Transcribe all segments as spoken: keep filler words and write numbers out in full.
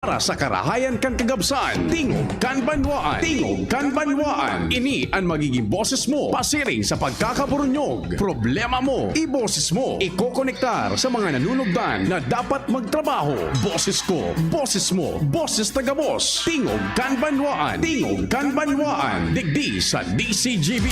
Para sa karahayan kan kagabsan, tingog kan banwaan. Tingog kan banwaan. Ini an magiging boses mo pasiring sa pagkakaburunyog. Problema mo, iboses mo. Ikokonektar sa mga nanunugdan na dapat magtrabaho. Boses ko, boses mo, boses ta gabos. Tingog kan banwaan. Tingog kan banwaan. Digdi sa D C G B.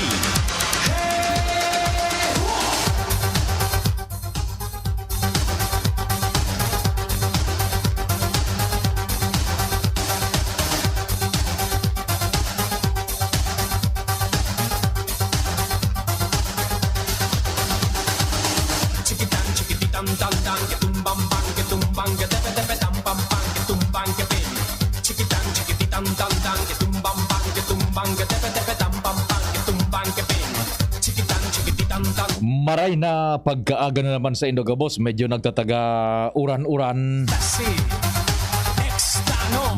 Maray na pagkaaga na naman sa indo gabos, medyo nagtataga uran-uran.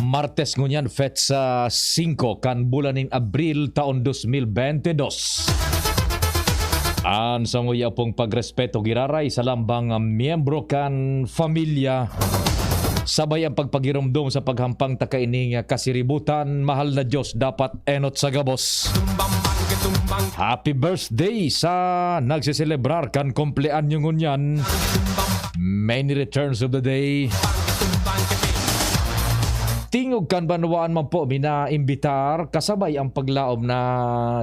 Martes ngunyan, petsa singko kan bulan nin Abril, taon dos mil bente dos. An samuya pong pagrespeto giraray sa lambang miyembro kan pamilya. Sabay ang pagpagiromdom sa paghampang ta kaining kasiributan, mahal na Diyos, dapat enot sa gabos. Happy birthday sa nagseselebrar kan kumpleanyo ngunyan. Many returns of the day. Tingog kan banwaan man po, minaimbitar, kasabay ang paglaom na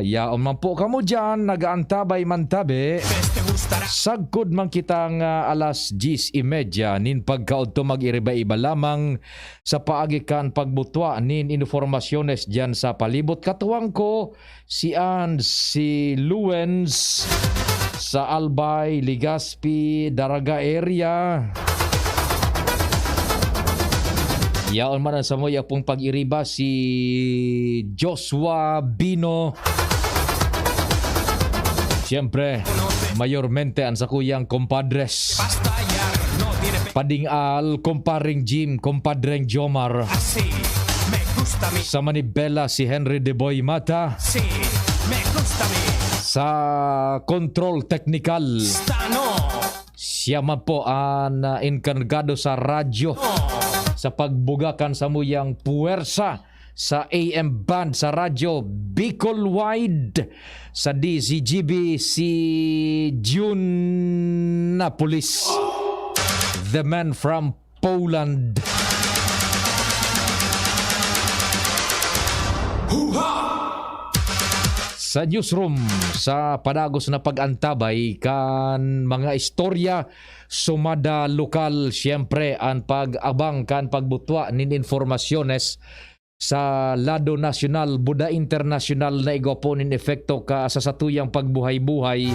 yaon man po kamo diyan, nag-aantabay man tabi. Sagkod man kitang, ah, alas diyes y media nin pagkaodto, mag-iriba-iba lamang sa paagi kan pagbutwa nin informasyones diyan sa palibot. Katuwang ko, si Ann, si Luens sa Albay, Legazpi, Daraga area. Yaon man an samuya pong pag-iriba, si Joshua Bino. Siyempre, mayormente an sakuyang compadres. Pading Al, Compadreng Jim, Compadreng Jomar. Sa Manibela, si Henry De Boy Mata. Sa control technical, siya man po an, ah, enkargado sa radyo, sa pagbuga kan samuyang puwersa sa A M band sa radyo Bicol Wide. Sa D Z G B, si Jun Napolis, the man from Poland. Sa newsroom, sa padagos na pag-antabay kan mga istorya sumada lokal, siyempre, an pag-abang kan pagbutwa nin informasyones sa lado nasyonal, buda internasyonal na igwa po nin epekto ka sa satuyang pagbuhay-buhay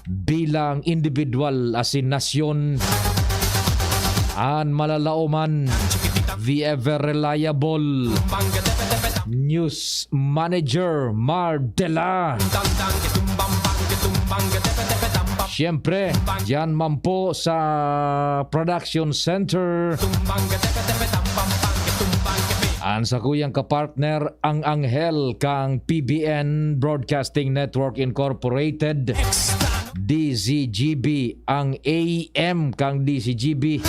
bilang indibidwal asin nasyon. An malalaoman, the ever reliable news manager, Mar Dela. Siyempre, diyan man po sa production center, an sakuyang kapartner, ang anghel kang P B N Broadcasting Network Incorporated, D Z G B, ang A M kang D Z G B,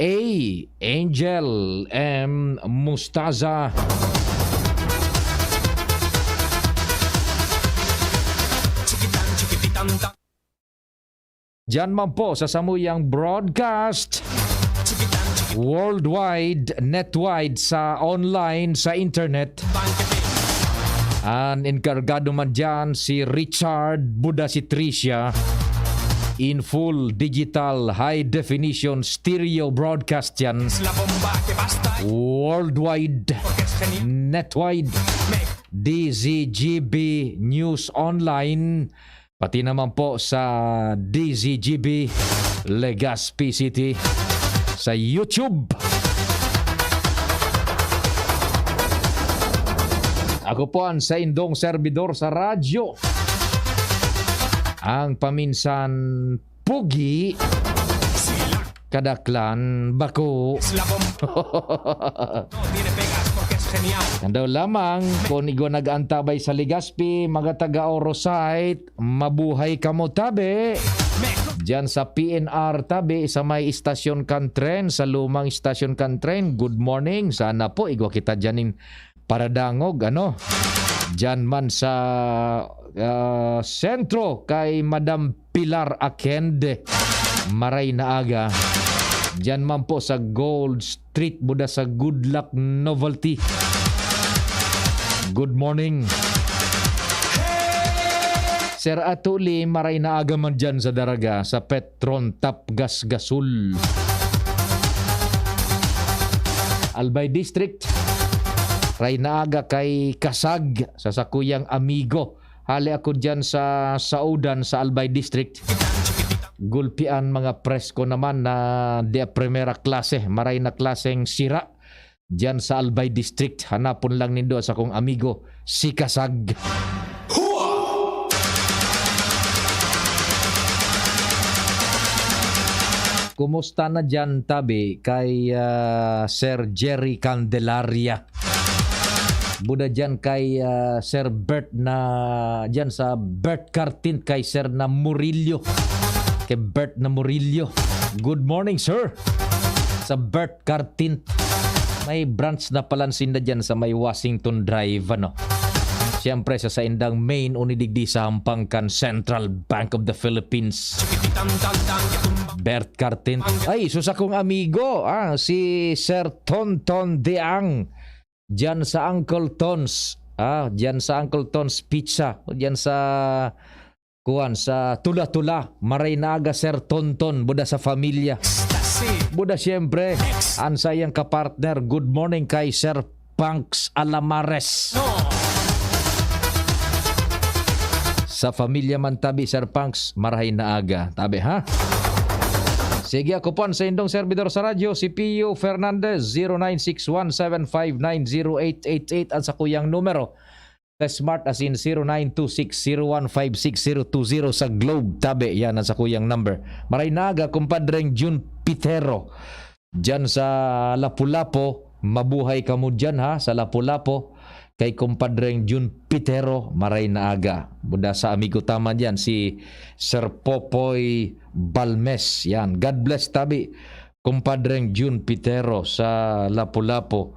A, Angel M Mustaza. Diyan man po sa samuyang broadcast, worldwide, netwide, sa online, sa internet. An enkargado man diyan, si Richard Buda, si Tricia, in full digital high definition stereo broadcast yan. Worldwide, netwide, D Z G B News Online, pati naman po sa D Z G B Legazpi City sa YouTube. Ako po an saindong serbidor sa radyo, ang paminsan pugi, kadaklan, bako. Kan daw lamang, kun igwa nag-antabay sa Legazpi, mga taga Orosite, mabuhay kamo tabi. Diyan sa P N R tabi, sa may istasyon kan tren, sa lumang istasyon kan tren, good morning. Sana po, igwa kita diyan nin paradangog, ano? Diyan man sa, ah, sentro kay Madam Pilar Akende, maray na aga. Diyan man po sa Gold Street, buda sa Good Luck Novelty. Good morning. Sir Atuli, maray na aga man dyan sa Daraga, sa Petron Tapgas Gasol. Albay District, maray na aga kay Kasag, sa sakuyang amigo. Hali ako dyan sa Saudan, sa Albay District. Gulpian mga presko naman na di primera klase, maray na klaseng sira. Diyan sa Albay District, hanapon lang nindo sa kong amigo, si Kasag. Kumusta na diyan, tabi, kay, ah, Sir Jerry Candelaria? Buda diyan kay, ah, Sir Bert na, diyan sa Bert Cartint kay Sir na Murillo. Kay Bert na Murillo. Good morning, sir. Sa Bert Cartint. May branch na palan sinda diyan sa may Washington Drive, ano. Siyempre, sa saindang main uni digdi sa hampang kan Central Bank of the Philippines. Bert Cartint. Ay, sus akong amigo, ah, si Sir Tonton Deang. Diyan sa Uncle Tons. Ah, diyan sa Uncle Tons Pizza. Diyan sa, kuwan, sa Tula-Tula. Maray na aga, Sir Tonton. Buda sa familia. Buda, siyempre, an saiyang kapartner. Good morning kay Sir Panks Alamares. Sa familia man tabi, Sir Panks, marahay na aga. Tabi, ha? Sige, ako po an saindong servidor sa radyo, si Pio Fernandez, zero nine six one seven five nine zero eight eight eight, at sa kuyang numero, sa Smart asin zero nine two six zero one five six zero two zero sa Globe. Tabi, yan ang sa kuyang number. Maray na aga, kumpadreng Jun Pitero. Diyan sa Lapu-Lapu, mabuhay kamo diyan, ha, sa Lapu-Lapu. Kay kumpadreng Jun Pitero, maray na aga. Buda sa amigo taman diyan, si Sir Popoy Balmes. Yan, God bless tabi, kumpadreng Jun Pitero sa Lapu-Lapu.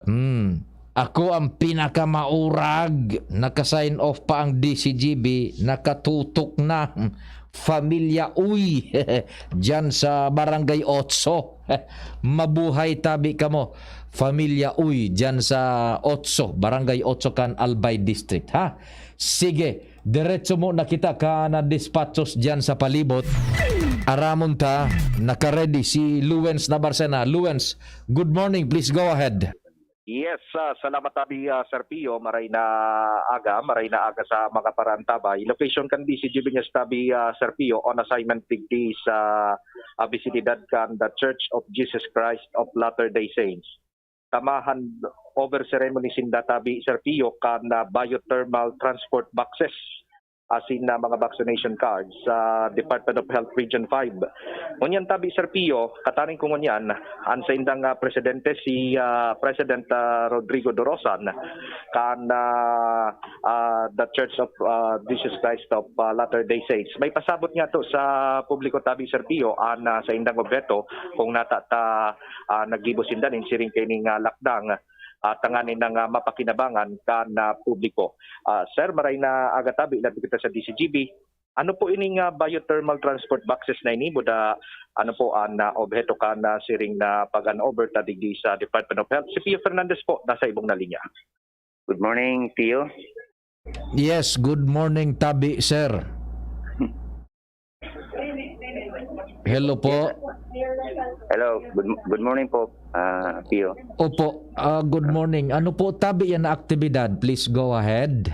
Hmm. Ako ang pinakamaurag, naka-sign off pa ang D C G B, nakatutok na. Familia Uy, diyan sa Barangay Otso. Mabuhay tabi kamo, Familia Uy, diyan sa Otso, Barangay Otso kan Albay District, ha? Sige, diretso mo na kita ka na despachos diyan sa palibot. Aramon ta, naka-ready si Luwens Nabarcena. Luwens, good morning, please go ahead. Yes, ah, salamat tabi, ah, Sir Pio. Maray na aga, maray na aga sa mga paraantabay. Location kan D C G B niya sa tabi, ah, Sir Pio, on assignment digdi sa, ah, bisinidad kan The Church of Jesus Christ of Latter-day Saints. Tamahan over ceremony sinda tabi, Sir Pio, kan, ah, biothermal transport boxes asin na mga vaccination cards sa Department of Health Region five. Ngunyan tabi, Sir Pio, kataning ko ngunyan, an saindang, ah, presidente, si, ah, President, ah, Rodrigo Dorosan, kan, ah, ah, The Church of, ah, Jesus Christ of, ah, Latter-day Saints. May pasabot nga to sa publiko tabi, Sir Pio, an, ah, saindang obheto, kung nata ta, ah, naggibo sinda nin siring kaining, ah, lakdang, ah, tanganing, ah, mapakinabangan kan, ah, publiko. Ah, sir, maray na aga tabi, labi kita sa D C G B. Ano po ining, ah, biothermal transport boxes na ini? Buda, ano po an, ah, obheto kan, ah, siring na pag-an over ta digdi sa Department of Health? Si Pio Fernandez po, nasa ibong na linya. Good morning, Pio. Yes, good morning, tabi, sir. Hello po. Hello, good, good morning po, ah, Pio. Opo, ah, good morning. Ano po tabi yan na aktibidad? Please go ahead.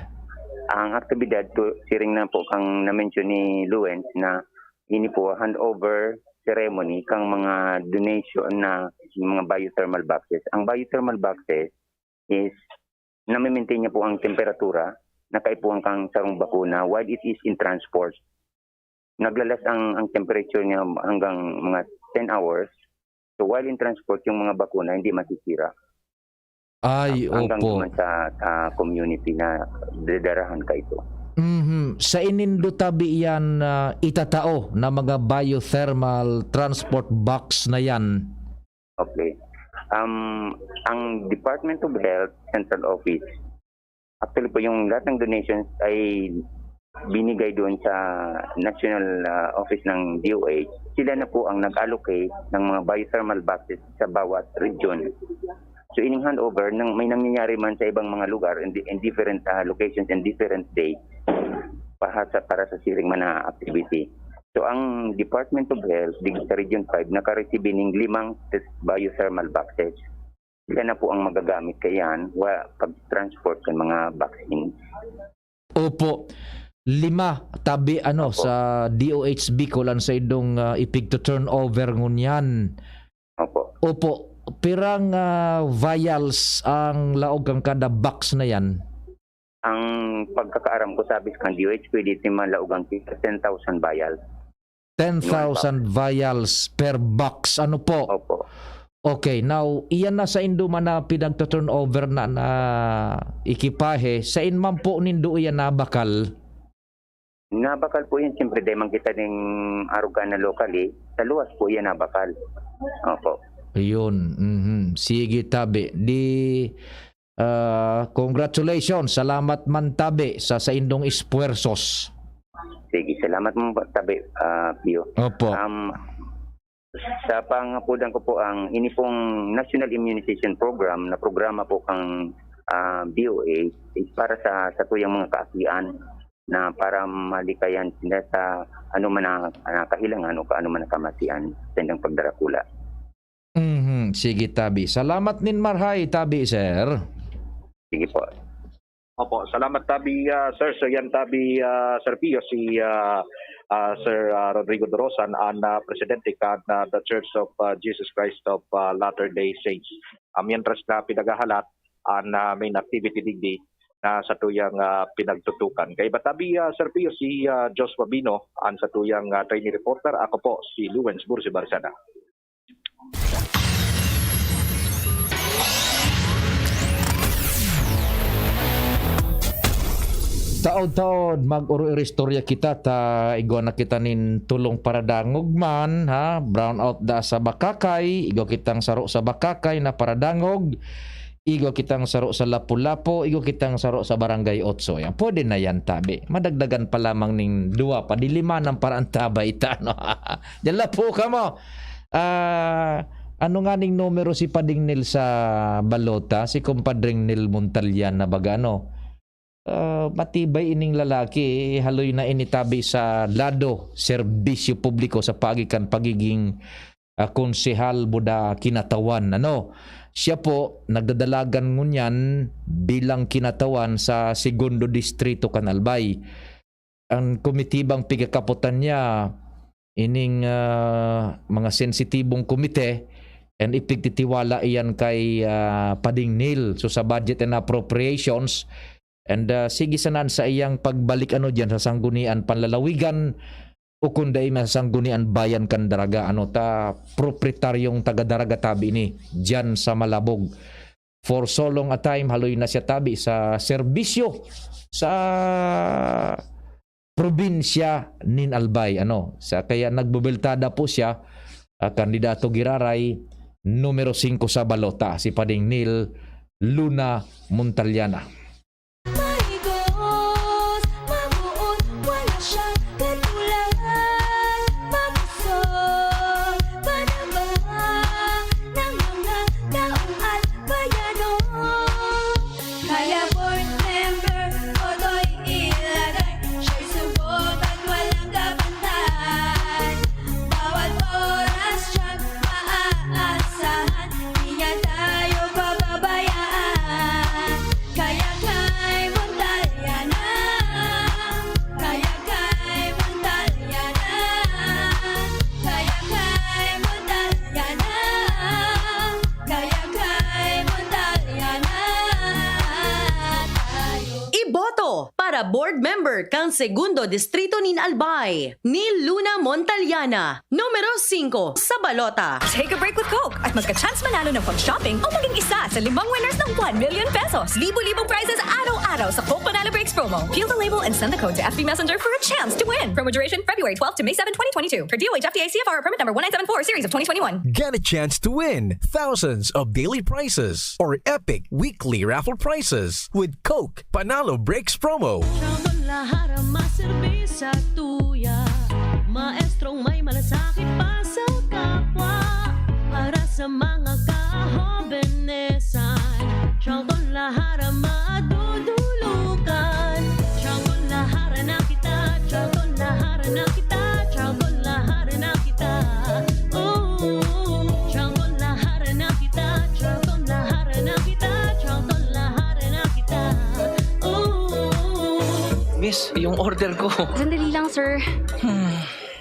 Ang aktibidad to, siring na po kang na-mention ni Luwens na ini po handover ceremony kang mga donation na mga biothermal boxes. Ang biothermal boxes is nami-maintain niya po ang temperatura na kaipuhan kang sarong bakuna while it is in transport. Naglalas ang, ang temperature niya hanggang mga ten hours. So, while in transport, yung mga bakuna hindi masisira. Ay, hanggang opo. Duman sa, sa community na dadarahan ka ito. Mhm. Sa inindo tabi yan, ah, itatao na mga biothermal transport box na yan? Okay. Um, ang Department of Health Central Office, actually po, yung lahat ng donations ay binigay doon sa National, ah, Office ng D O H. Sila na po ang nag-allocate ng mga biothermal boxes sa bawat region. So, ining handover, nang, may nangyayari man sa ibang mga lugar, in, in different, ah, locations and different dates, para sa, para sa siring man na activity. So, ang Department of Health, digdi sa Region five, nakareceive ning limang tes-, biothermal boxes. Sila na po ang magagamit kaiyan, wa, pag-transport kan mga vaccine. Opo. Lima tabi, ano, Opo. sa D O H Bicol an saindong, ah, ipigto-turnover ngunyan. Opo. Opo. Pirang, ah, vials ang laog kan kada box na yan? Ang pagkakaaram ko, sabi sa kan D O H, pwede ito malaog ang ten thousand vials. Ten thousand vials per box. Ano po? Opo. Okay, now, iyan na saindo man na pinagto-turnover na, na ekipahe, sain man po nindo iyan nabakal? Nabakal po yan, siyempre, dahil man kita ning aruga na locally, sa luwas po yan nabakal. Opo. Ayun, mhm. Sige, tabi. Di, ah, congratulations. Salamat man, tabi, sa saindong esfuerzos. Sige, salamat mo po, tabi, ah, Pio. Opo. Um, sa pangapudan ko po, ang ini pong National Immunization Program na programa po kang, ah, D O H is para sa, sa tuyang mga kaakian na para malikayan sila sa ano man ang, ang kahilangan o kaano man ang kamatian sa ilang pagdarakula. Mhm. Sige, tabi. Salamat nin marhay, tabi, sir. Sige po. Opo, salamat, tabi, ah, sir. So, yan, tabi, ah, Sir Pio, si, ah, ah, Sir, ah, Rodrigo Dorosan, an, ah, presidente kan, ah, The Church of, ah, Jesus Christ of, ah, Latter-day Saints. Ah, mientras na pinaghahalat an, ah, main activity digdi na satuyang, ah, pinagtutukan. Kaiba tabi, ah, Sir Pio, si, ah, Joshua Bino, an satuyang, ah, trainee reporter. Ako po, si Luwens Bursi Barcena. Taod-taod, mag-oro-oro istorya kita, ta igwa na kita nin tulong paradangog man, ha? Brown out da sa Bakakay, igwa kitang saro sa Bakakay na paradangog, igwa kitang saro sa Lapu-Lapu, igwa kitang saro sa Barangay Otso. Yan, pwede na yan, tabi. Madagdagan pa lamang ning duwa pa, di lima nang paraantabay ta, no? Diyan la po kamo. Ah, ano nga ning numero si Pading Nel sa balota? Si Compadring Nel Montalyan na baga, ano? Ah, matibay ining lalaki, haloy na ini tabi sa lado, serbisyo publiko sa paagi kan pagiging, ah, konsehal buda kinatawan, ano? Siya po, nagdadalagan ngunyan bilang kinatawan sa Segundo Distrito kan Albay. Ang komitibang pigkakapotan niya, ining, ah, mga sensitibong komite, and ipigtitiwala iyan kay, ah, Pading Nel. So, sa Budget and Appropriations, and, ah, sige sana sa iyang pagbalik, ano, diyan sa Sanggunian Panlalawigan, o kun dai man sa Sanggunian Bayan kan Daraga, ano, ta proprietaryong taga Daraga tabi ini, diyan sa Malabog. For so long a time, haloy na siya tabi sa serbisyo sa probinsya nin Albay, ano. Sa, kaya nagbubeltada po siya, ah, kandidato giraray, numero singko sa balota, si Pading Nel Luna Montaliana. Maigos, mabuot, wala siyang katulad. Mabusog, panabang ng mga taong Albayano. Kaya board member, boto'y ilagay. Siya'y subok at walang kabantay. Bawat oras siyang maaasahan. Di niya tayo pababayaan. Kaya Board Member kan Segundo Distrito nin Albay, ni Luna Montaliana, numero singko sa balota. Take a break with Coke at magka-chance manalo ng pag-shopping o maging isa sa limang winners ng one million pesos. Libo-libong prizes araw-araw sa Coke Panalo Breaks promo. Peel the label and send the code to F B Messenger for a chance to win. Promo duration February twelfth to May seven, twenty twenty-two. Per D O H F T A C F R permit number one nine seven four series of twenty twenty-one. Get a chance to win thousands of daily prizes or epic weekly raffle prizes with Coke Panalo Breaks promo. Travel na harap maserbisya tuya. Maestrong may malasakit pa sa kapwa. Para sa mga kahobenesan, Travel na harap madudulugan. Travel na harap na kita. Travel na harap na kita. Travel na harap na kita. Ooh. Travel na harap na kita. Travel na harap na kita. Travel na harap na kita. Ooh. Miss, yung order ko. Sandali lang, sir.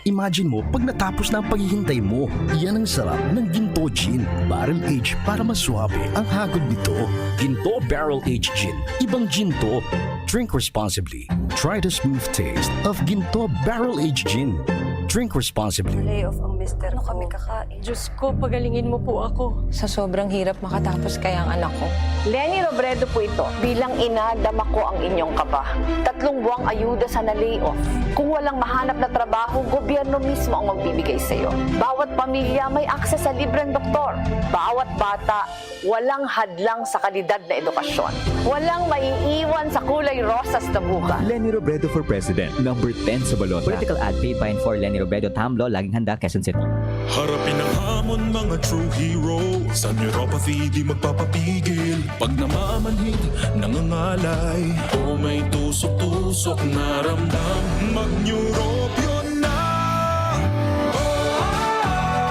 Imagine mo, pag natapos na ang paghihintay mo, yan ang sarap ng Ginto Gin. Barrel aged para mas suabe ang hagod nito. Ginto Barrel Aged Gin. Ibang gin to. Drink responsibly. Try the smooth taste of Ginto Barrel Aged Gin. Drink responsibly. Layoff ang mister ko. Ano kami kakain? Diyos ko, pagalingin mo po ako. Sa sobrang hirap makatapos kaya ang anak ko. Leni Robredo po ito. Bilang ina, dama ko ang inyong kaba. Tatlong buwang ayuda sa na-layoff. Kung walang mahanap na trabaho, gobyerno mismo ang magbibigay sa'yo. Bawat pamilya may access sa libreng doktor. Bawat bata, walang hadlang sa kalidad na edukasyon. Walang maiiwan sa kulay rosas na buhay. Leni Robredo for President, number ten sa balota. Political ad paid by and for Leni Robredo, Tamlo, Laging Handa, Quezon City. Harapin ang hamon, mga true hero. Sa neuropathy, di magpapapigil. Pag namamanhid, nangangalay. O may tusok-tusok na ramdam, mag-Neurobion na. Oh,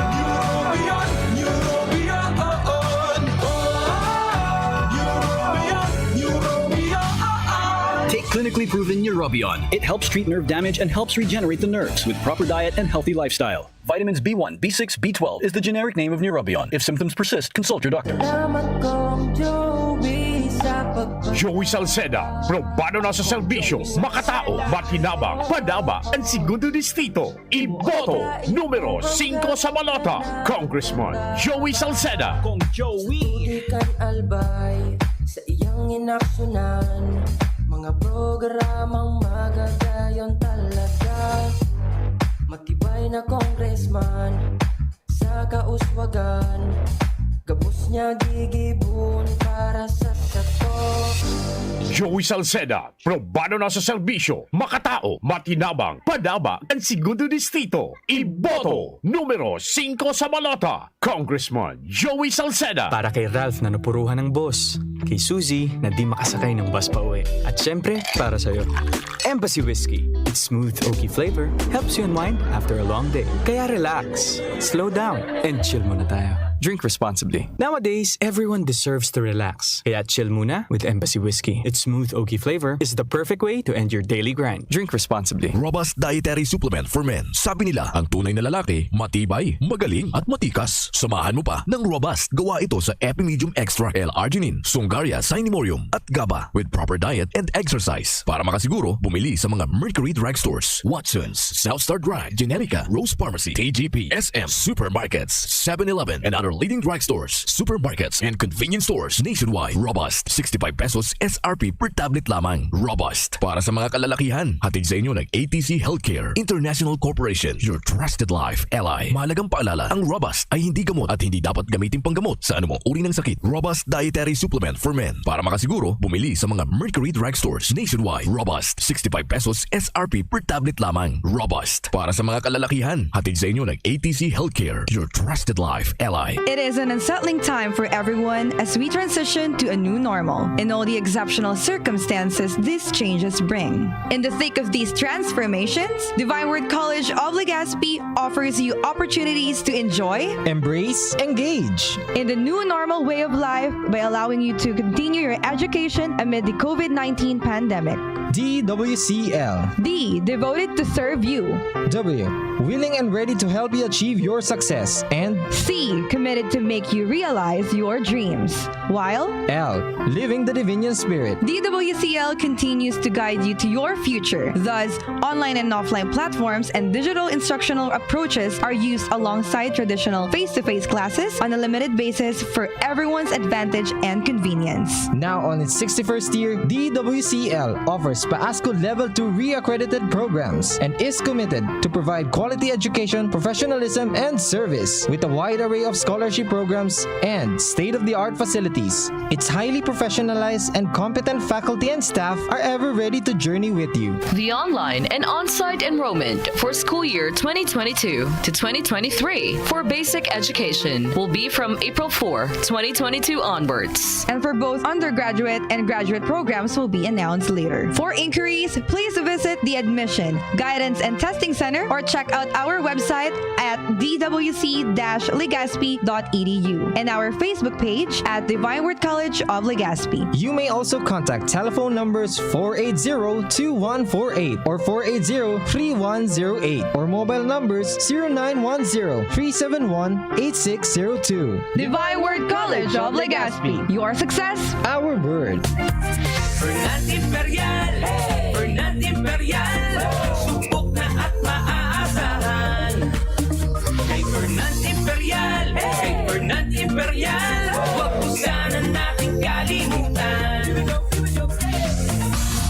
Neurobion, Neurobion, oh, oh. Oh, Neurobion, Neurobion, oh, oh. Take clinically proven Neurobion. It helps treat nerve damage and helps regenerate the nerves with proper diet and healthy lifestyle. Vitamins B one, B six, B twelve is the generic name of Neurobion. If symptoms persist, consult your doctor. Salamat kong Joey sa pagpag- Joey Salceda, probado na sa serbisyo, makatao, makinabang, padaba, ang Segundo Distrito. Iboto, numero singko sa balota, Congressman Joey Salceda. Kong Joey. Tubig kan Albay, sa iyang inaksyonan, mga programang magagayon talaga. Matibay na congressman sa kauswagan, gabos niya gigibon para sa sato. Joey Salceda, probado na sa serbisyo, makatao, matinabang, padaba, ang Segundo Distrito. Iboto, numero singko sa balota, Congressman Joey Salceda. Para kay Ralph na napuruhan ng boss, kay Suzy na di makasakay ng bus pa uwi, at syempre, para sa'yo. Embassy Whiskey. Its smooth, oaky flavor helps you unwind after a long day. Kaya relax, slow down, and chill muna tayo. Drink responsibly. Nowadays, everyone deserves to relax. Kaya chill muna with Embassy Whiskey. Its smooth, oaky flavor is the perfect way to end your daily grind. Drink responsibly. Robust Dietary Supplement for Men. Sabi nila, ang tunay na lalaki, matibay, magaling, at matikas. Samahan mo pa ng Robust. Gawa ito sa Epimedium Extra L-Arginine, Sungaria Cinemorium, at GABA. With proper diet and exercise. Para makasiguro, bumili sa mga Mercury Drug Stores, Watson's, South Star Drug, Generica, Rose Pharmacy, T G P, S M, supermarkets, Seven Eleven, and other leading drug stores, supermarkets, and convenience stores nationwide. Robust, sixty-five pesos S R P per tablet lamang. Robust. Para sa mga kalalakihan, hatid sa inyo ng A T C Healthcare International Corporation, your trusted life ally. Mahalagang paalala, ang Robust ay hindi gamot at hindi dapat gamitin panggamot sa anumang uri ng sakit. Robust Dietary Supplement for Men. Para makasiguro, bumili sa mga Mercury Drug Stores nationwide. Robust, sixty-five pesos S R P per tablet lamang. Robust. Para sa mga kalalakihan, hatid sa inyo ng A T C Healthcare, your trusted life ally. It is an unsettling time for everyone as we transition to a new normal and all the exceptional circumstances these changes bring. In the thick of these transformations, Divine Word College of Legazpi offers you opportunities to enjoy, embrace, engage in the new normal way of life by allowing you to continue your education amid the COVID nineteen pandemic. D W C L. D, devoted to serve you. W, willing and ready to help you achieve your success. And C, committed to make you realize your dreams. While L, living the Divinian Spirit. D W C L continues to guide you to your future. Thus, online and offline platforms and digital instructional approaches are used alongside traditional face-to-face classes on a limited basis for everyone's advantage and convenience. Now on its sixty-first year, D W C L offers PAASCU Level two re-accredited programs and is committed to provide quality education, professionalism, and service with a wide array of scholarship programs and state-of-the-art facilities. Its highly professionalized and competent faculty and staff are ever ready to journey with you. The online and on-site enrollment for school year twenty twenty-two to twenty twenty-three for basic education will be from April fourth, twenty twenty-two onwards. And for both undergraduate and graduate programs will be announced later. For inquiries, please visit the Admission, Guidance and Testing Center or check out our website at d w c dash legazpi dot e d u and our Facebook page at Divine Word College of Legazpi. You may also contact telephone numbers four eight zero two one four eight or four eight zero three one zero eight or mobile numbers zero nine one zero three seven one eight six zero two. Divine Word College of Legazpi. Your success, Our word. Fernand Imperial, Fernand Imperial, subok na at maaasahan. Kay Fernand Imperial, kay Fernand Imperial, wag mo sana nating kalimutan.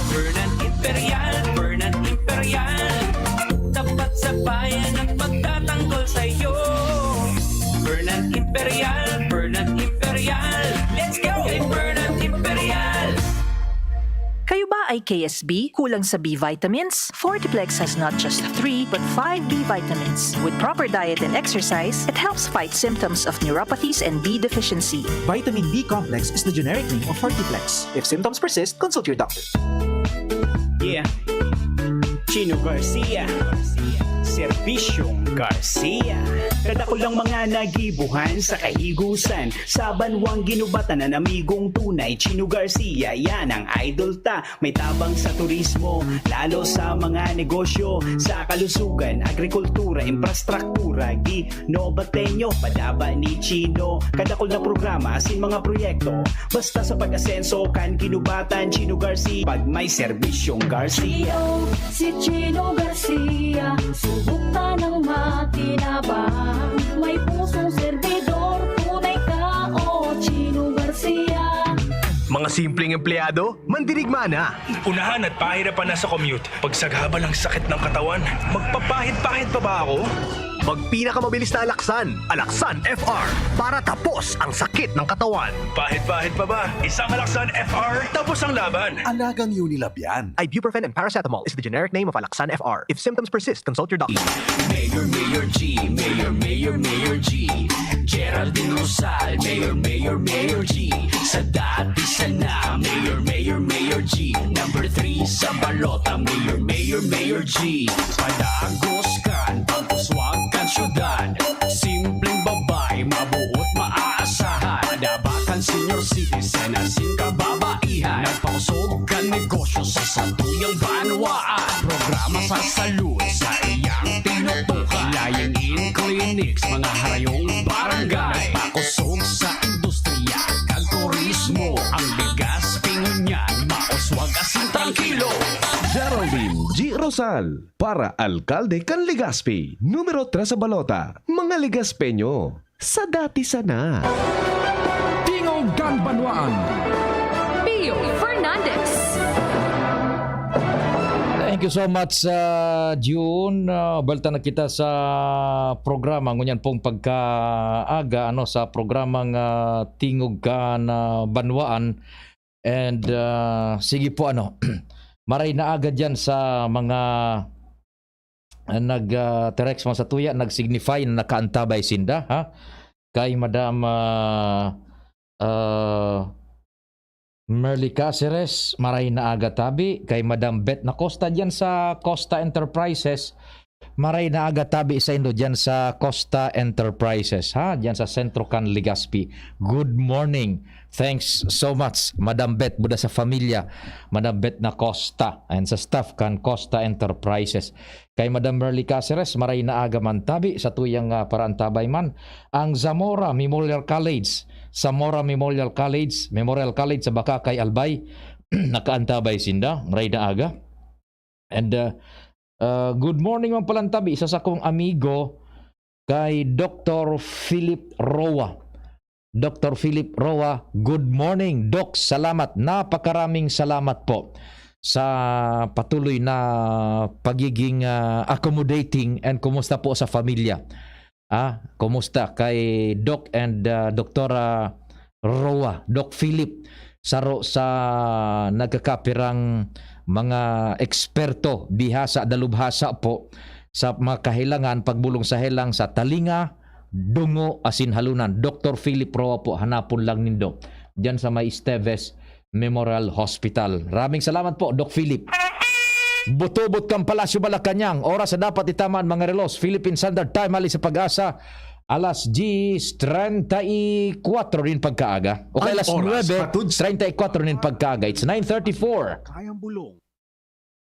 Fernand Imperial, Fernand Imperial, tapat sa bayan at magtatanggol sa'yo. Fernand Imperial, Fernand Imperial, let's go! Kay Fernand Imperial. Kayo ba ay K S B? Kulang sa B vitamins? Fortiplex has not just three, but five B vitamins. With proper diet and exercise, it helps fight symptoms of neuropathies and B deficiency. Vitamin B complex is the generic name of Fortiplex. If symptoms persist, consult your doctor. Yeah. Chino Garcia. Serbisyong Garcia. Kadakul ang mga nagibuhan sa kahigusan. Sa banwang ginubatan ang amigong tunay. Chino Garcia, yan ang idol ta. May tabang sa turismo, lalo sa mga negosyo, sa kalusugan, agrikultura, infrastruktura, ginobatenyo, padaba ni Chino. Kadakul na programa, asin mga proyekto, basta sa pag-asenso kan ginubatan, Chino Garcia, pag may serbisyong Garcia. Chino, si Chino Garcia, subok tanang makinabang. May pusong servidor, tunay ka, o Chino Garcia. Mga simpleng empleyado, mandirigma na. Unahan at pahirapan na sa commute. Pagsagabal ang sakit ng katawan. Magpapahid-pahid pa ba ako? Magpinakamabilis na alaksan, Alaksan F R, para tapos ang sakit ng katawan. Pahid-pahid pa ba? Isang Alaksan F R, tapos ang laban. Alagang Unilab yan. Ibuprofen and paracetamol is the generic name of Alaksan F R. If symptoms persist, consult your doctor. Mayor, Mayor G, Mayor, Mayor, Mayor G. Geraldine Rosal, Mayor, Mayor, Mayor G. Sa dati sana, Mayor, Mayor, Mayor G. Number three sa balota, Mayor, Mayor, Mayor G. Padagos kan pagpuswag kan syudad. Simpleng babae, mabuot, maaasahan. Padabakan senior citizen, asin kababaihan. Nagpakusog kan negosyo sa satuyang banwaan. Programa sa salud sa iyang tinutukan. Lying-in clinics, mga harayong barangay. Nagpakusog sa industriya kan turismo. Ang Legazpi ngunyan, mauswag asin trangkilo. Geraldine G. Rosal, para alkalde kan Legazpi, numero tres sa balota, mga Legazpeño, sa dati sana. Tingog kan Banwaan. Pio Fernandez. Thank you so much, uh, June. Uh, balta na kita sa programa. Ngunyan pong pagkaaga, ano, sa programang uh, Tingog kan uh, Banwaan. And uh, sige po, ano, maray na aga dyan sa mga uh, nag-text uh, mga satuya, nag-signify na nakaantabay sinda, ha? Kay Madam uh, uh, Merly Caceres, maray na aga tabi. Kay Madam Beth Nacosta dyan sa Costa Enterprises, Maray na aga tabi saindo diyan sa Costa Enterprises, ha? Diyan sa Sentro kan Legazpi. Good morning. Thanks so much, Madam Beth, buda sa familia, Madam Beth na Costa, and sa staff kan Costa Enterprises. Kay Madam Merly Caceres, maray na aga man tabi, sa tuyang, ah, paraantabay man. Ang Zamora Memorial College, Zamora Memorial College, Memorial College sa Bacacay, Albay, nakaantabay sinda, maray na aga. And, uh, uh, good morning man palan tabi sa sakong amigo kay Doktor Philip Roa. Doktor Philip Roa, good morning, Doc. Salamat. Napakaraming salamat po sa patuloy na pagiging, ah, accommodating, and kumusta po sa familia? Ah, kumusta kay Doc and, ah, Doktora Roa, Doc Philip, saro sa nagkakapirang mga eksperto, bihasa, dalubhasa po sa mga kahelangan, pagbolong sa helang sa talinga, dungo, asin halonan. Doktor Philip Roa po, hanapon lang nindo diyan sa may Esteves Memorial Hospital. Maraming salamat po, Doc Philip. Butobot kan Palasyo Malacañang. Oras na dapat itama an mga relos. Philippine Standard Time, hali sa Pag-asa, alas diyes treinta y cuatro nin pagkaaga. O kaya An alas oras, nuebe treinta y cuatro nin pagkaaga. It's nine thirty-four. Kayang bulong.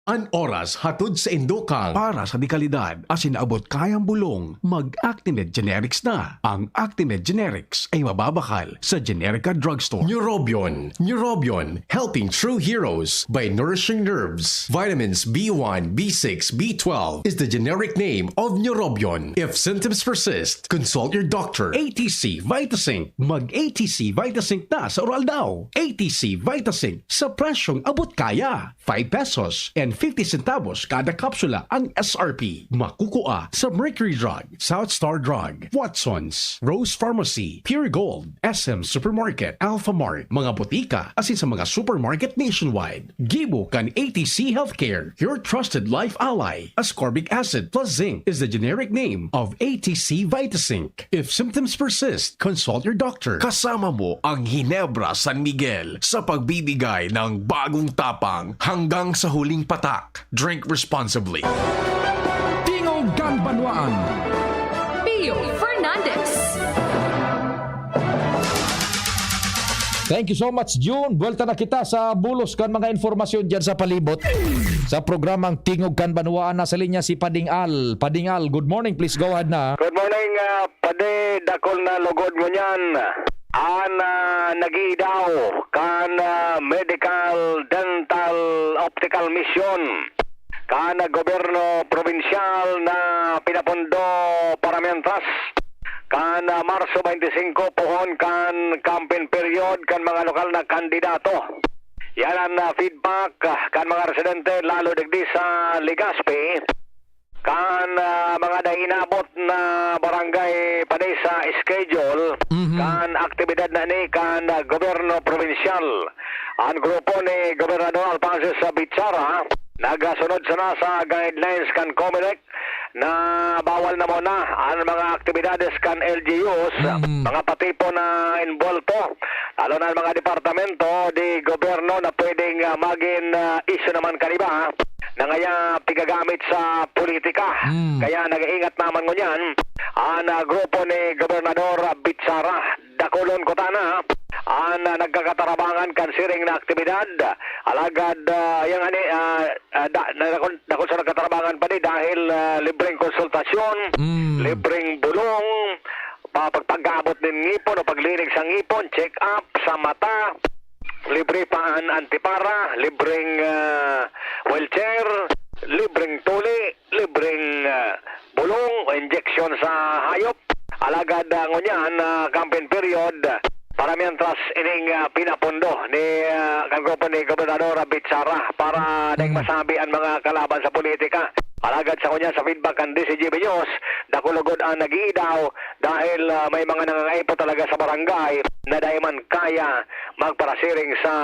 An oras hatod sa indokang para sa dekalidad asin abot kayang bulong, mag-Actimed Generics na. Ang Actimed Generics ay mababakal sa Generica Drugstore. Neurobion. Neurobion, helping true heroes by nourishing nerves. Vitamins B one, B six, B twelve is the generic name of Neurobion. If symptoms persist, consult your doctor. A T C Vitasync. Mag-A T C Vitasync na sa Uraldaw. A T C Vitasync sa presyong abot kaya. Five pesos and fifty centavos kada kapsula ang S R P. Makukua sa Mercury Drug, South Star Drug, Watson's, Rose Pharmacy, Pure Gold, S M Supermarket, Alphamart, mga botika, asin sa mga supermarket nationwide. Gibo kan A T C Healthcare, your trusted life ally. Ascorbic acid plus zinc is the generic name of A T C Vitasync. If symptoms persist, consult your doctor. Kasama mo ang Ginebra San Miguel sa pagbibigay ng bagong tapang hanggang sa huling patak. Drink responsibly. Tingog kan Banwaan. Pio Fernandez. Thank you so much, June. Buwelta na kita sa bulos kan mga informasyon diyan sa palibot. Sa programang Tingog kan Banwaan, nasa linya si Pading Al. Pading Al, good morning. Please go ahead na. Good morning, ah, Padi. Dakul na lugod ngunyan an, ah, nag-iidaw kan, ah, Medical Dental Optical Mission kan, ah, gobyerno probinsyal na pinapundo para mientras kan, ah, Marso twenty-five, poon kan campaign period kan mga lokal na kandidato. Yan an, ah, feedback, ah, kan mga residente, lalo digdi sa Legazpi, kan, ah, mga nainabot na barangay panay sa schedule Mhm. kan aktibidad na ni kan, ah, gobyerno probinsyal. An grupo ni Gobernador Alphonsus Bichara nagasunod sana sa guidelines kan Comelec na bawal na muna an mga aktibidades kan L G Us, Mm. mga patipon na involto, lalo na ang mga departamento di gobyerno na pwedeng, ah, magin, ah, isyu naman kan iba na ngaya pigagamit sa politika. Mm. Kaya nag-iingat naman ngunyan an, ah, grupo ni Gobernador Bichara. Dakulon ko tana an, ah, nagkakatarabangan kan siring na aktibidad. Alagad, ah, yang ani, ah, ah, da-, na-, dakul, dakul sa nagkatarabangan pa di dahil, ah, libreng konsultasyon, Mm. libreng bulong, pa-, pagpag-aabot nin ngipon o paglinig sa ngipon, check-up sa mata, libre pa an antipara, libreng, ah, wheelchair, libreng tuli, libreng, ah, bulong o injeksyon sa hayop. Alagad, ah, ngunyan, ah, campaign period, para mientras ining, ah, pinapundo ni, ah, kan grupo ni Gobernador Bichara para ding Mm. masabi ang mga kalaban sa politika. Alagad sa ngunyan sa feedback kan D C G B News, dakulugod ang nag-iidaw dahil, ah, may mga nangangaipo talaga sa barangay na dai man kaya magparasiring sa,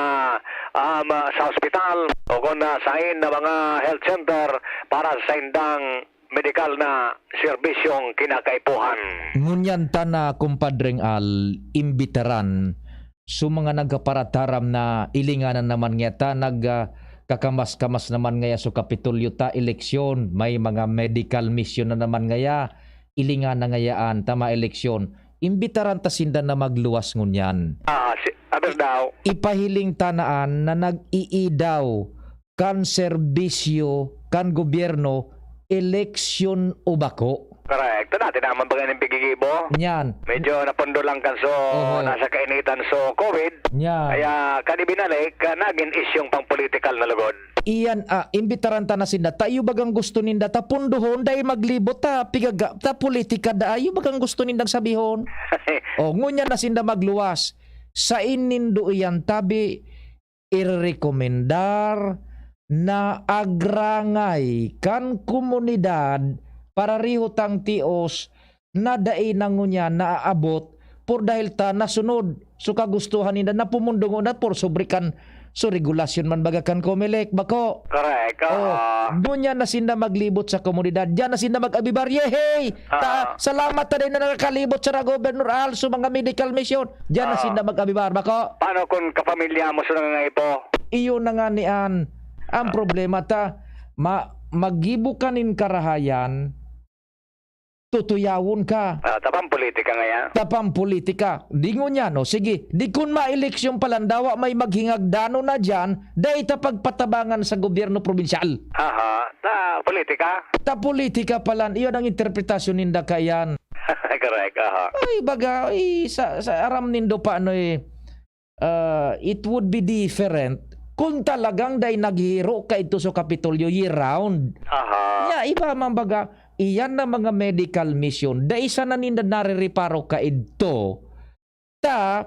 um, sa ospital o kung, ah, sain na mga health center para sa saindang medikal na serbisyong kinakaipuhan. Ngunyan ta na, kumpadreng Al, imbitaran so mga nagkaparataram na ilinganan naman ngeta nag, ah, kakamas-kamas naman ngaya so Kapitolyo ta, eleksyon, may mga medical mission na naman ngaya, ilinga na ngayaan, tama, eleksyon. Imbitaran ta sinda na magluwas ngunyan. Ah, si, aber daw. Ipahiling ta naan na nag-iidaw kan serbisyo kan gobyerno, eleksyon o bako. Correct. Ito natin naman ba ganing pigigibo? Nyan. Medyo napundo lang kan so, Oho. nasa kainitan so covid. Nyan. Kaya kan ibinalik, ah, naging isyung pang-political na lugod. Iyan, ah, imbitaran ta na sinda. Ta iyo bagang gusto ninda, ta pundohon, dai maglibot, ta pigaga, ta politika da. Iyo bagang gusto nindang sabihon. O, ngunyan na sinda magluwas. Sain nindo iyan tabi, irekomendar na agrangay kan komunidad para riho tang tios na dai na ngunyan naaabot por dahil ta nasunod so kagustuhan ninda na pumundungo na por sobre kan so regulasyon man baga kan Comelec, bako. Correct. Oh, Ah, ngunyan na sinda maglibot sa komunidad. Diyan na sinda mag-abibar. Yehey! Ta, Ah. salamat ta din na nakakalibot sa Governor Al, so mga medical mission. Diyan na Ah. sinda mag-abibar, bako. Paano kung kapamilya mo sa nangangaipo? Iyo na nga ni an. Ang Ah. problema ta, ma, magibo ka nin karahayan, tutuyawon ka. Ah, tapang politika nga yan. Tapang politika. Di ngunyan, no? Sige, di kun maeleksyon palan, dawa may maghingagdanon na diyan, dai ta pagpatabangan sa gobyerno probinsyal. Aha, ta politika. Ta politika palan, iyon ang interpretasyon ninda kaiyan. Correct, aha. Ay, baga, ay, sa, sa aram nindo pa, ano, eh, ah, it would be different kung talagang dai naghihiro kaidto sa Kapitolyo year round. Aha. Ya, iba man baga, iyan na mga medical mission, dai sana ninda narireparo kaidto. Ta,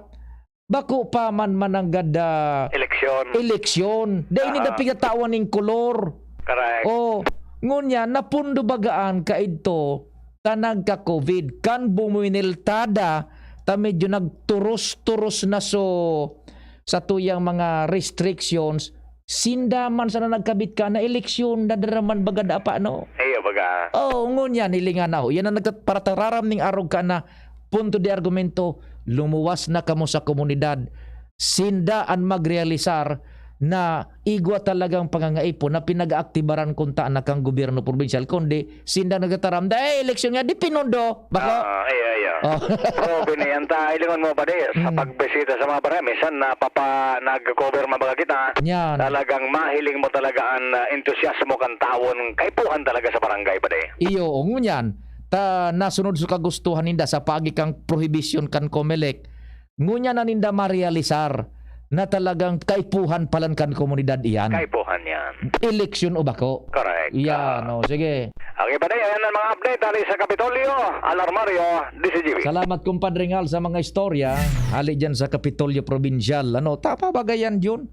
bako pa man mananggad, ah, Eleksyon. eleksyon. Dai ninda Aha. pigtatawan ning kolor. Correct. Oh, ngunyan, napundo bagaan kaidto ta nagka-covid. Kan bumuiniltada, ta medyo nagturos-turos na so satuyang mga restrictions, sinda man sana nagkabit ka na eleksyon, nadaraman baga da pa, no? Iyo, baga. Oh, ngunyan, hilingan na ho. Yan ang nagtatparataram ning arog ka na punto de argumento, lumuwas na kamo sa komunidad. Sinda an magrealisar na igwa talagang pangangaipo na pinag-aaktibaran kunta na kan gobyerno probinsyal, kundi sinda nagtataram, "Dai, eleksyon nga, di pinundo." Bako? Ah, iyo, iyo. Oh. Probe na yan. Ta, hilingon mo ba, di, sa Mm. pagbisita sa mga barangay, minsan napapa-, nag-cover man baga kita, Yan. talagang mahiling mo talaga ang, ah, entusiasmo kan tawon, kaipuhan talaga sa barangay ba, di? Iyo, ngunyan, ta nasunod sa kagustuhan ninda sa paagi kang prohibition kan Comelec, ngunyan na ninda marealisar na talagang kaipuhan palan kan komunidad iyan. Kaipuhan yan. Eleksyon o bako. Correct. Yan, Ah. oh, sige. Okay, pare, ayan ang mga update hali sa Kapitolyo, Alarmario, D C G B. Salamat, Compadre Ngal, sa mga istorya hali dyan sa Kapitolyo Probinsyal. Ano, tama ba yan, Jun?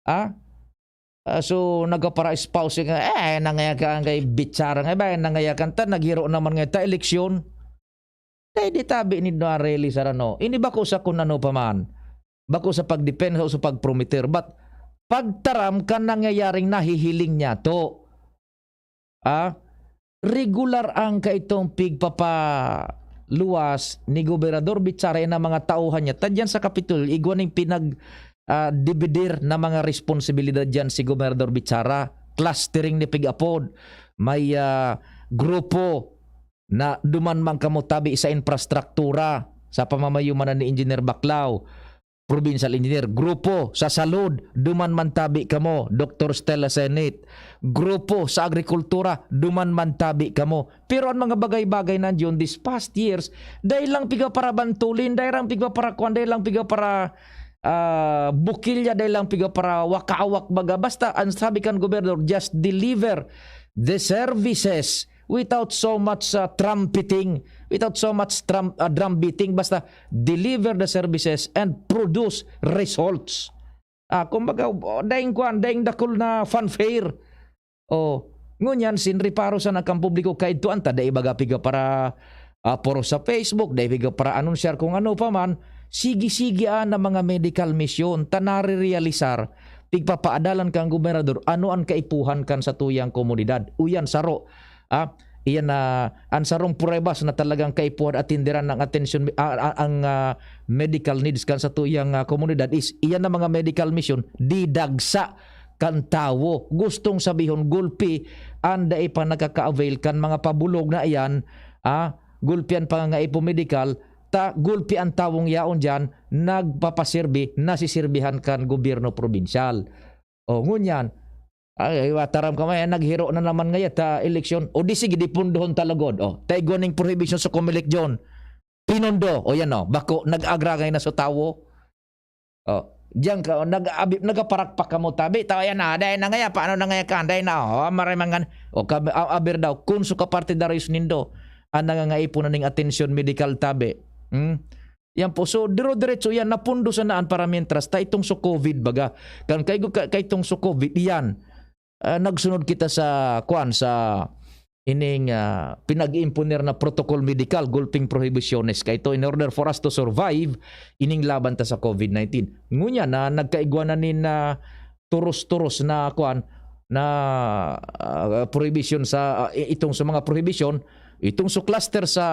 Ah? Ah, so, nagpapara-espouse ka, eh, nangaya ka ang kay Bichara nga, ba, nangaya ka, ta, naghiro naman nga ta, eleksyon. Dai di tabi ni Noareli Sarano. Ini bako sa kun ano pa man. Bako sa pagdepensa o sa pagprometer. But, pagtaram kan nangyayaring nahihiling niya to. Ah, regular ang kaitong pigpapaluwas ni Gobernador Bichara na mga tauhan niya. Tadyan sa Kapitol, igwa ning pinag, ah, dividir na mga responsibilidad dyan si Gobernador Bichara. Clustering ni pig-apod. May, ah, grupo na duman man kamo tabi sa infrastruktura, sa pamamayo man ni Engineer Baclao, provincial engineer. Grupo sa salud, duman man tabi kamo, Doktor Stella Senit. Grupo sa agrikultura, duman man tabi kamo. Pero ang mga bagay-bagay na yun, these past years, dahil lang piga para bantulin, dahil lang piga para kwan, dahil lang piga para, ah, bukilya, dahil lang piga para wakawak baga. Basta, ang sabi kan gobernador, just deliver the services without so much, ah, trumpeting, without so much trum-, ah, drum beating. Basta, deliver the services and produce results. Ah, kumbaga, oh, daing kwan, daing dakul na fanfare. Oh, ngunyan, sin reparo sana kan publiko, kaidto an ta, dai baga piga para, ah, poros sa Facebook, dai piga para anunsyar kung ano pa man, sige-sige, ah, na mga medical mission, ta nare-realisar, pigpapaadalan kan gobernador, ano an kaipuhan kan satuyang komunidad. Uyan, saro, ah, iyan na, an sarong pruebas na talagang kaipuhan atinderan ng atensyon, ah, ah, ang, ah, medical needs kan satuyang, ah, komunidad is, iyan na mga medical mission, didagsa kan tawo. Gustong sabihon, gulpi an dai pa nakaka-avail kan mga pabulag na iyan, ah, gulpi an pangangaipo medikal, ta gulpi an tawong yaon diyan nagpapaserbi, nasisirbihan kan gobyerno probinsyal. O, ngunyan, ay, ay, wataram ka man, eh, naghiro na naman ngaya ta eleksyon. O di sige, di pundohon ta lugod. O, ta igwa ning prohibition sa Comelec, John. Pinundo. O, yan, o. Bako, nag-agrangay na sa tawo. O, diyan ka, o, nag-abi-, nagaparakpak ka mo, tabi. Taw, yan na, dai na ngaya, paano na ngaya ka? Dai na, o, maray mangan. O, kab-, a-, aber daw, kun so kapartidarios nindo, ang nangangaipo na ning atensyon medikal, tabi. Hmm? Yan po. So, diro-diretso yan, napundo sana an para mientras, ta itong so covid, baga. Kan kay, ka-, kay itong so covid, yan. Ah, nagsunod kita sa, kwan, sa ining, ah, pinag-iimponer na protocol medikal, gulping prohibiciones. Kay ito, in order for us to survive, ining laban ta sa covid nineteen. Ngunya na nagkaigwa na nin, ah, turos-turos na, kwan, na, ah, prohibition sa, ah, i-, itong sa mga prohibition, itong sa cluster sa,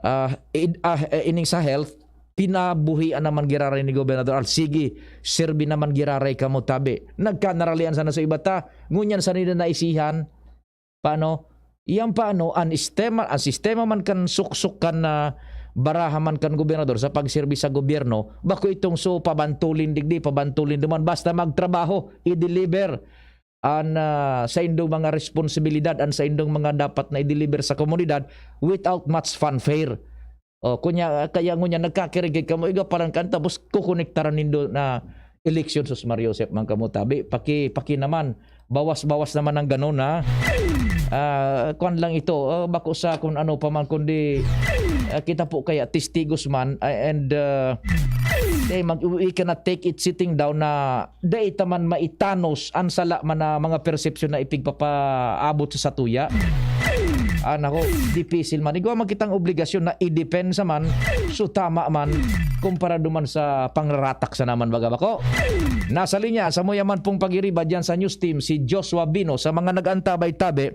ah, id-, ah, eh, ining sa health, pinabuhian naman giraray ni Gobernador Al. Sige, serbi naman giraray kamo, tabi. Nagkanaralian sana sa iba ta, ngunyan sa nila naisihan. Paano? Iyang paano, ang sistema, ang sistema man kan suksok kan, ah, baraha man kan gobernador sa pagserbi sa gobyerno, bako itong so pabantulin digdi, pabantulin duman, basta magtrabaho, i-deliver an, ah, saindong mga responsibilidad, an saindong mga dapat na i-deliver sa komunidad without much fanfare. O, kunya, kaya ngunyan, nagkakirigig kamo, iga palan kan, tapos kukonektaran nindo na eleksyon, sus Mario Josep man kamo, tabi. Paki, paki naman, bawas-bawas naman ang ganon, ha? Ah, kwan lang ito, ah, bako sa kung ano pa man, kundi, ah, kita po kaya, testigos man, ah, and, ah, eh, mag-, we cannot take it sitting down na dai ta man maitanos an sala man na mga persepsyon na ipigpapaabot sa satuya. Ah, nako, dipisil man. Igwa man kitang obligasyon na idepensa man, so tama man, kumpara duman sa pangraratak sa naman baga bako. Nasa linya, samuya man pong pag-iriba diyan sa news team, si Joshua Bino. Sa mga nag-antabay tabi,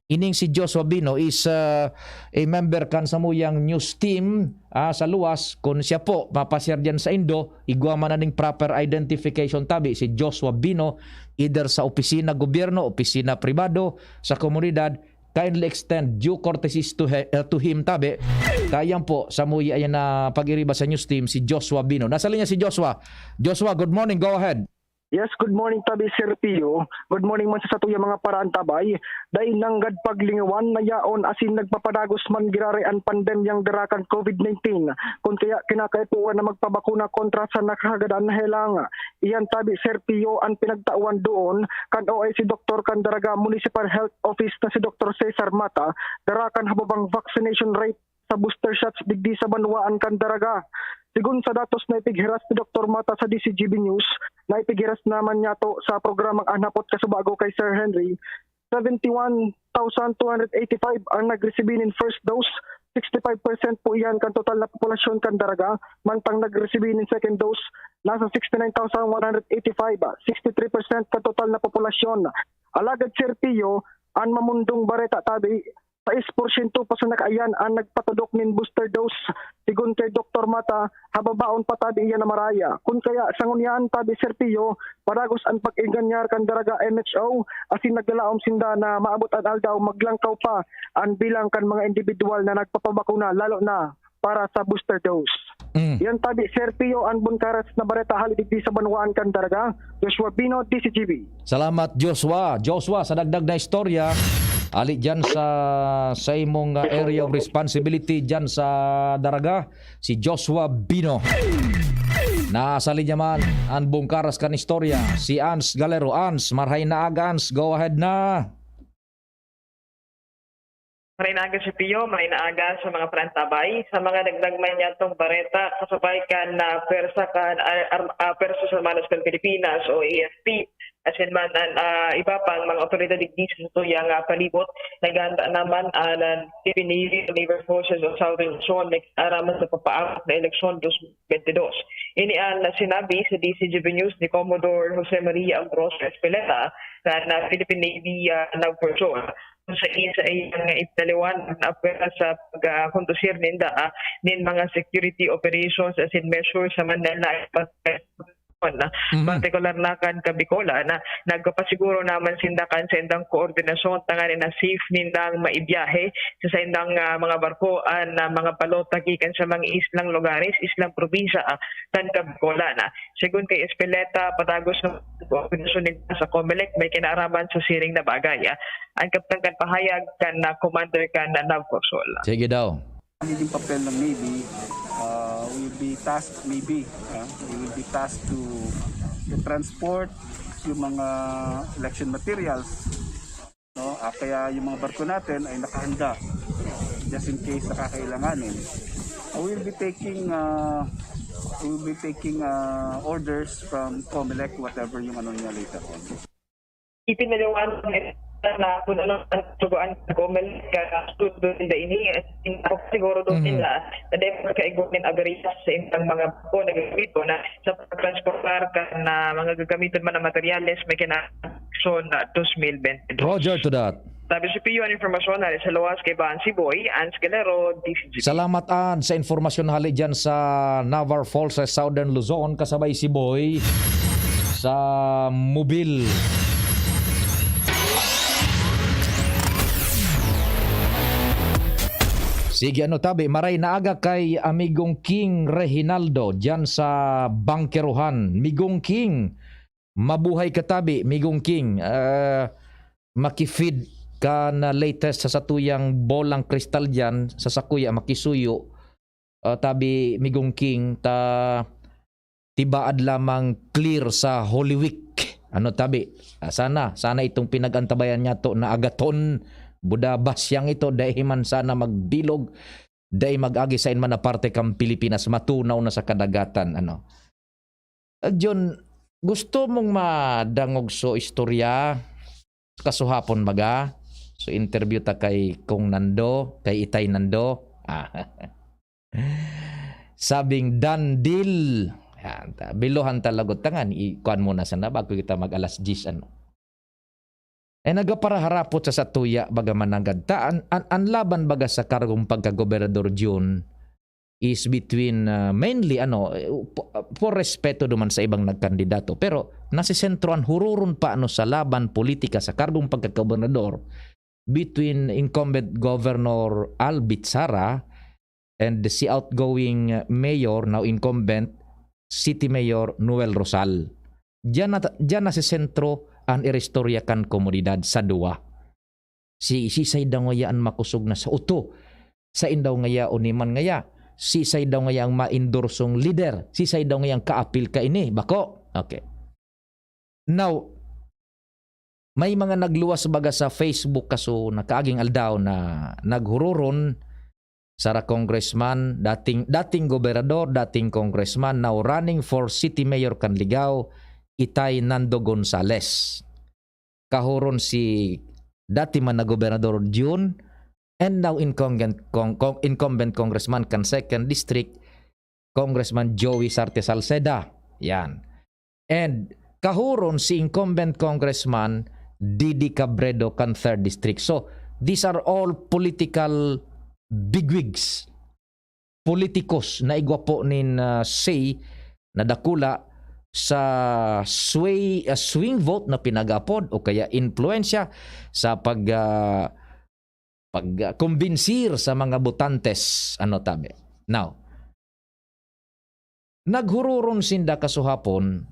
ining si Joshua Bino is, ah, a member kan samuyang news team, ah, sa luwas. Kun siya po mapasyar diyan sa indo, igwa man na ning proper identification tabi, si Joshua Bino, either sa opisina gobyerno, opisina pribado, sa komunidad, kindly extend due courtesies to he-, uh, to him tabi. Kaya yan po, samuya yan na pag-iriba sa news team, si Joshua Bino. Nasa linya si Joshua. Joshua, good morning. Go ahead. Yes, good morning tabi, Sir Pio. Good morning man sa satuyang mga paraantabay. Dai nanggad paglingawan na yaon asin nagpapadagos man giraray an pandemyang dara kan covid nineteen. Kun kaya kinakaipuhan na magpabakuna kontra sa nakakagadan na helang. Iyan tabi, Sir Pio, an pinagtawan doon kan O I C doktor kan Daraga Municipal Health Office na si Doktor Cesar Mata, dara kan hababang vaccination rate sa booster shots digdi sa banwaan kan Daraga. Sigon sa datos na ipighiras ni Doktor Mata sa D C G B News, na ipighiras naman niya to sa programang An Hapot Kasubago kay Sir Henry, seventy-one thousand two hundred eighty-five ang nagresibi nin first dose, sixty-five percent po iyan kan total na populasyon kan Daraga, mantang nagresibi nin second dose, nasa sixty-nine thousand one hundred eighty-five, sixty-three percent kan total na populasyon. Alagad, Sir Pio, an mamundong bareta tabi, sais porsyento pa sana kaiyan an nagpatudok nin booster dose. Sigon kay Doktor Mata, hababaon pa tabi iyan na maraya. Kun kaya, sa ngunyan tabi, Sir Pio, padagos an pag-enganyar kan Daraga M H O, asin naglalaom sinda na maabot an aldaw maglangkaw pa an bilang kan mga indibidwal na nagpapabakuna, lalo na para sa booster dose. Mm. Yan tabi, Sir Pio, an bunkaras na bareta hali digdi sa banwaan kan Daraga. Joshua Bino, D C G B. Salamat, Joshua. Joshua, sa dagdag na istorya, ali dyan sa, sa imong, uh, area of responsibility dyan sa Daraga, si Joshua Bino. Nasa linya man an bungkaras kan istorya, si Ans Galero. Ans, marhay na aga, Ans. Go ahead na. Maray na aga, Sir Pio, maray na aga sa mga parantabay. Sa mga dagdag man niyatong bareta, kasabay kan, ah, Pwersa kan, ah, Arm-, ah, Pwersas Armadas kan Pilipinas o A F P, asin man an, ah, iba pang mga otoridad digdi sa satuyang, ah, palibot, naghahanda naman an, ah, Philippine Navy o Naval Forces o Southern Luzon, nag-aaraman sa papaabot na eleksyon dos mil twenty-dos. Ini an sinabi sa D C G B News ni Commodore Jose Maria Ambrosio Espeleta kan, ah, Philippine Navy, ah, Nav Patrol, kung sa isa ay ang ipinaliwanag na apwera sa pagkakondusir ninda, ah, nin mga security operations asin measures sa Manila. na, Mhm. partikular na kan Kabicolan, na nagpapasiguro naman sinda kan saindang koordinasyon tanganing na safe nindang maibiyahe sa saindang, ah, mga barkoan na mga balota gikan sa mga islang lugares, islang probinsya, ah, kan Kabicolan, ah. Segun kay Espeleta, padagos na koordinasyon ninda sa Comelec may kinaaraman sa siring na bagay, ah. An kabtang kan pahayag kan, ah, commander kan, ah, NAVFORSOL. Sige daw. Magiging papel ng Navy, uh, will be tasked, maybe, uh, we will be tasked to, to transport yung mga election materials, no? Ah, kaya yung mga barko natin ay nakahanda just in case na kakailanganin. Uh, we'll be taking, uh, we'll be taking, uh, orders from Comelec, whatever yung ano niya later on. Ipinaliwanag na kung ano ang tuguan sa Comelec, ah, sundo nila ini, at siguro doon Mhm. nila na dahil magkaigo nin aberya sa ilang mga barko na gagamiton na sa pagtransportar kan, ah, mga gagamiton man na materyales, may kinaaksyon na dos mil bente dos. Roger to that. Sabi sa P U, an informasyon na sa luwas kay Ban Siboy, Ans Galero, D C G P. Salamat, An, sa informasyon hali dyan sa Navar Falls sa Southern Luzon, kasabay si Boy sa Mobil. Sige, ano tabi, maray na aga kay Amigong King Reginaldo dyan sa Bangkerohan. Migong King, mabuhay ka tabi, Migong King. Ah, maki-feed ka na latest sa satuyang bolang kristal dyan, sa sakuya, makisuyo. Ah, tabi, Migong King, ta tibaad lamang clear sa Holy Week. Ano tabi? Ah, sana, sana itong pinag-antabayan niya to na agaton, buda basyang ito, dai man sana magbilog, dai mag-agi sa man na parte kan Pilipinas, matunaw na sa kadagatan, ano. Ah, John, gusto mong madangog so istorya? Kasuhapon baga? So, interview ta kay Kong Nando, kay Itay Nando. Ah. Sabing done deal. Yan, ta-, bilohan talagot tangan. I-, kuan muna sana bago kita mag alas diyes, ano. Eh, nagaparaharapot sa satuya, baga mananggad ta, an, an, an laban baga sa kargong pagkagobernador Jun is between, ah, mainly, ano, eh, po-, ah, por respeto duman sa ibang nagkandidato, pero nasisentro an huroron pa, ano, sa laban politika sa kargong pagkagobernador between incumbent Governor Al Bichara and si outgoing mayor, now incumbent, City Mayor Noel Rosal. Diyan na, diyan nasisentro an iristorya kan komunidad sa duwa. Si, sisay daw ngaya an makosog na sa uto? Sain daw ngaya o ni man ngaya? Sisay daw ngaya ang maindorsong lider? Sisay daw ngaya ang kaapil kaini? Bako? Okay. Now, may mga nagluwas baga sa Facebook kaso nakaaging aldaw na naghuroron, sara congressman, dating, dating gobernador, dating congressman, now running for city mayor kan Ligao, Itay Nando Gonzales. Kahuron si dati man na gobernador Jun, and now incumbent, con-, con-, incumbent congressman kan second district, Congressman Joey Sarte Salceda. Yan. And kahuron si incumbent Congressman Didi Cabredo kan third district. So, these are all political bigwigs, politikos na igwa po nin, ah, say na dakula sa sway, ah, swing vote na pinag-aapod o kaya impluwensya sa pag, ah, pag, ah, kumbinsir sa mga botantes, ano tabi. Now, naghuroron sinda kasuhapon,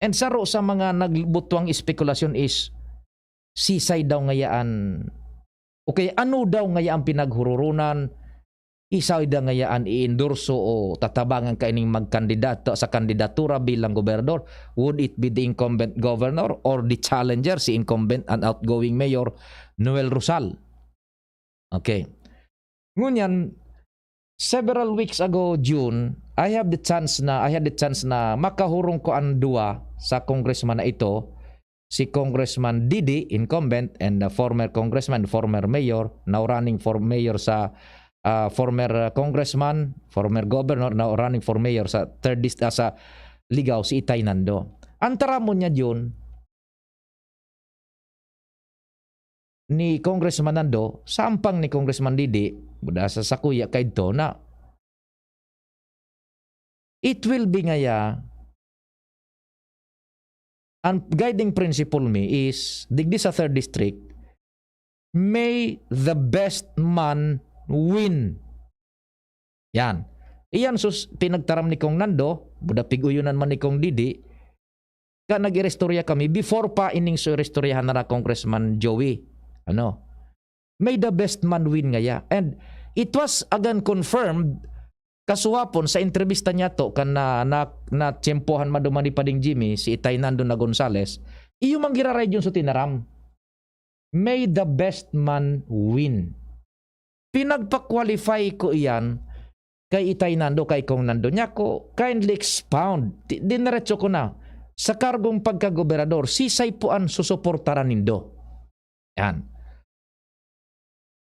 and saro sa mga nagbutwang espekulasyon is, sisay daw ngayaan, o kaya ano daw ngaya ang pinaghuroronan, isay daw ngayaan iendorso o tatabangan kaining magkandidato sa kandidatura bilang gobernador? Would it be the incumbent governor or the challenger, si incumbent and outgoing mayor Noel Rosal? Okay. Ngunyan, several weeks ago, June, I have the chance na, I had the chance na makahurong ko ang duwa sa congressman na ito, si Congressman Didi, incumbent, and the former congressman, former mayor, now running for mayor sa, ah, former, ah, congressman, former governor, now running for mayor sa third dist-, ah, sa Ligao, si Itay Nando. Ang taramon niya, June, ni Congressman Nando, sampang ni Congressman Didi, buda sa sakuya kaidto na, it will be ngaya Ang guiding principle mi is, digdi sa third district, may the best man win. Yan. Iyan sus pinagtaram ni Kong Nando, buda pig-uyonan man ni Kong Didi, ka nag-iristorya kami before pa ining so iristoryahan na Congressman Joey. Ano? May the best man win ngaya. And it was again confirmed kasuhapon sa entrevista niya to kan na, na, na tiyempohan maduman ni Pading Jimmy, si Itay Nando na Gonzales, iyo man giraray yun sa tinaram. May the best man win. Pinagpa-qualify ko iyan kay Itay Nando, kay Kong Nando. Niya ko, kindly expound. Di, diniretso ko na. Sa kargong pagkagobernador, sisay po an susuportaran nindo? Yan.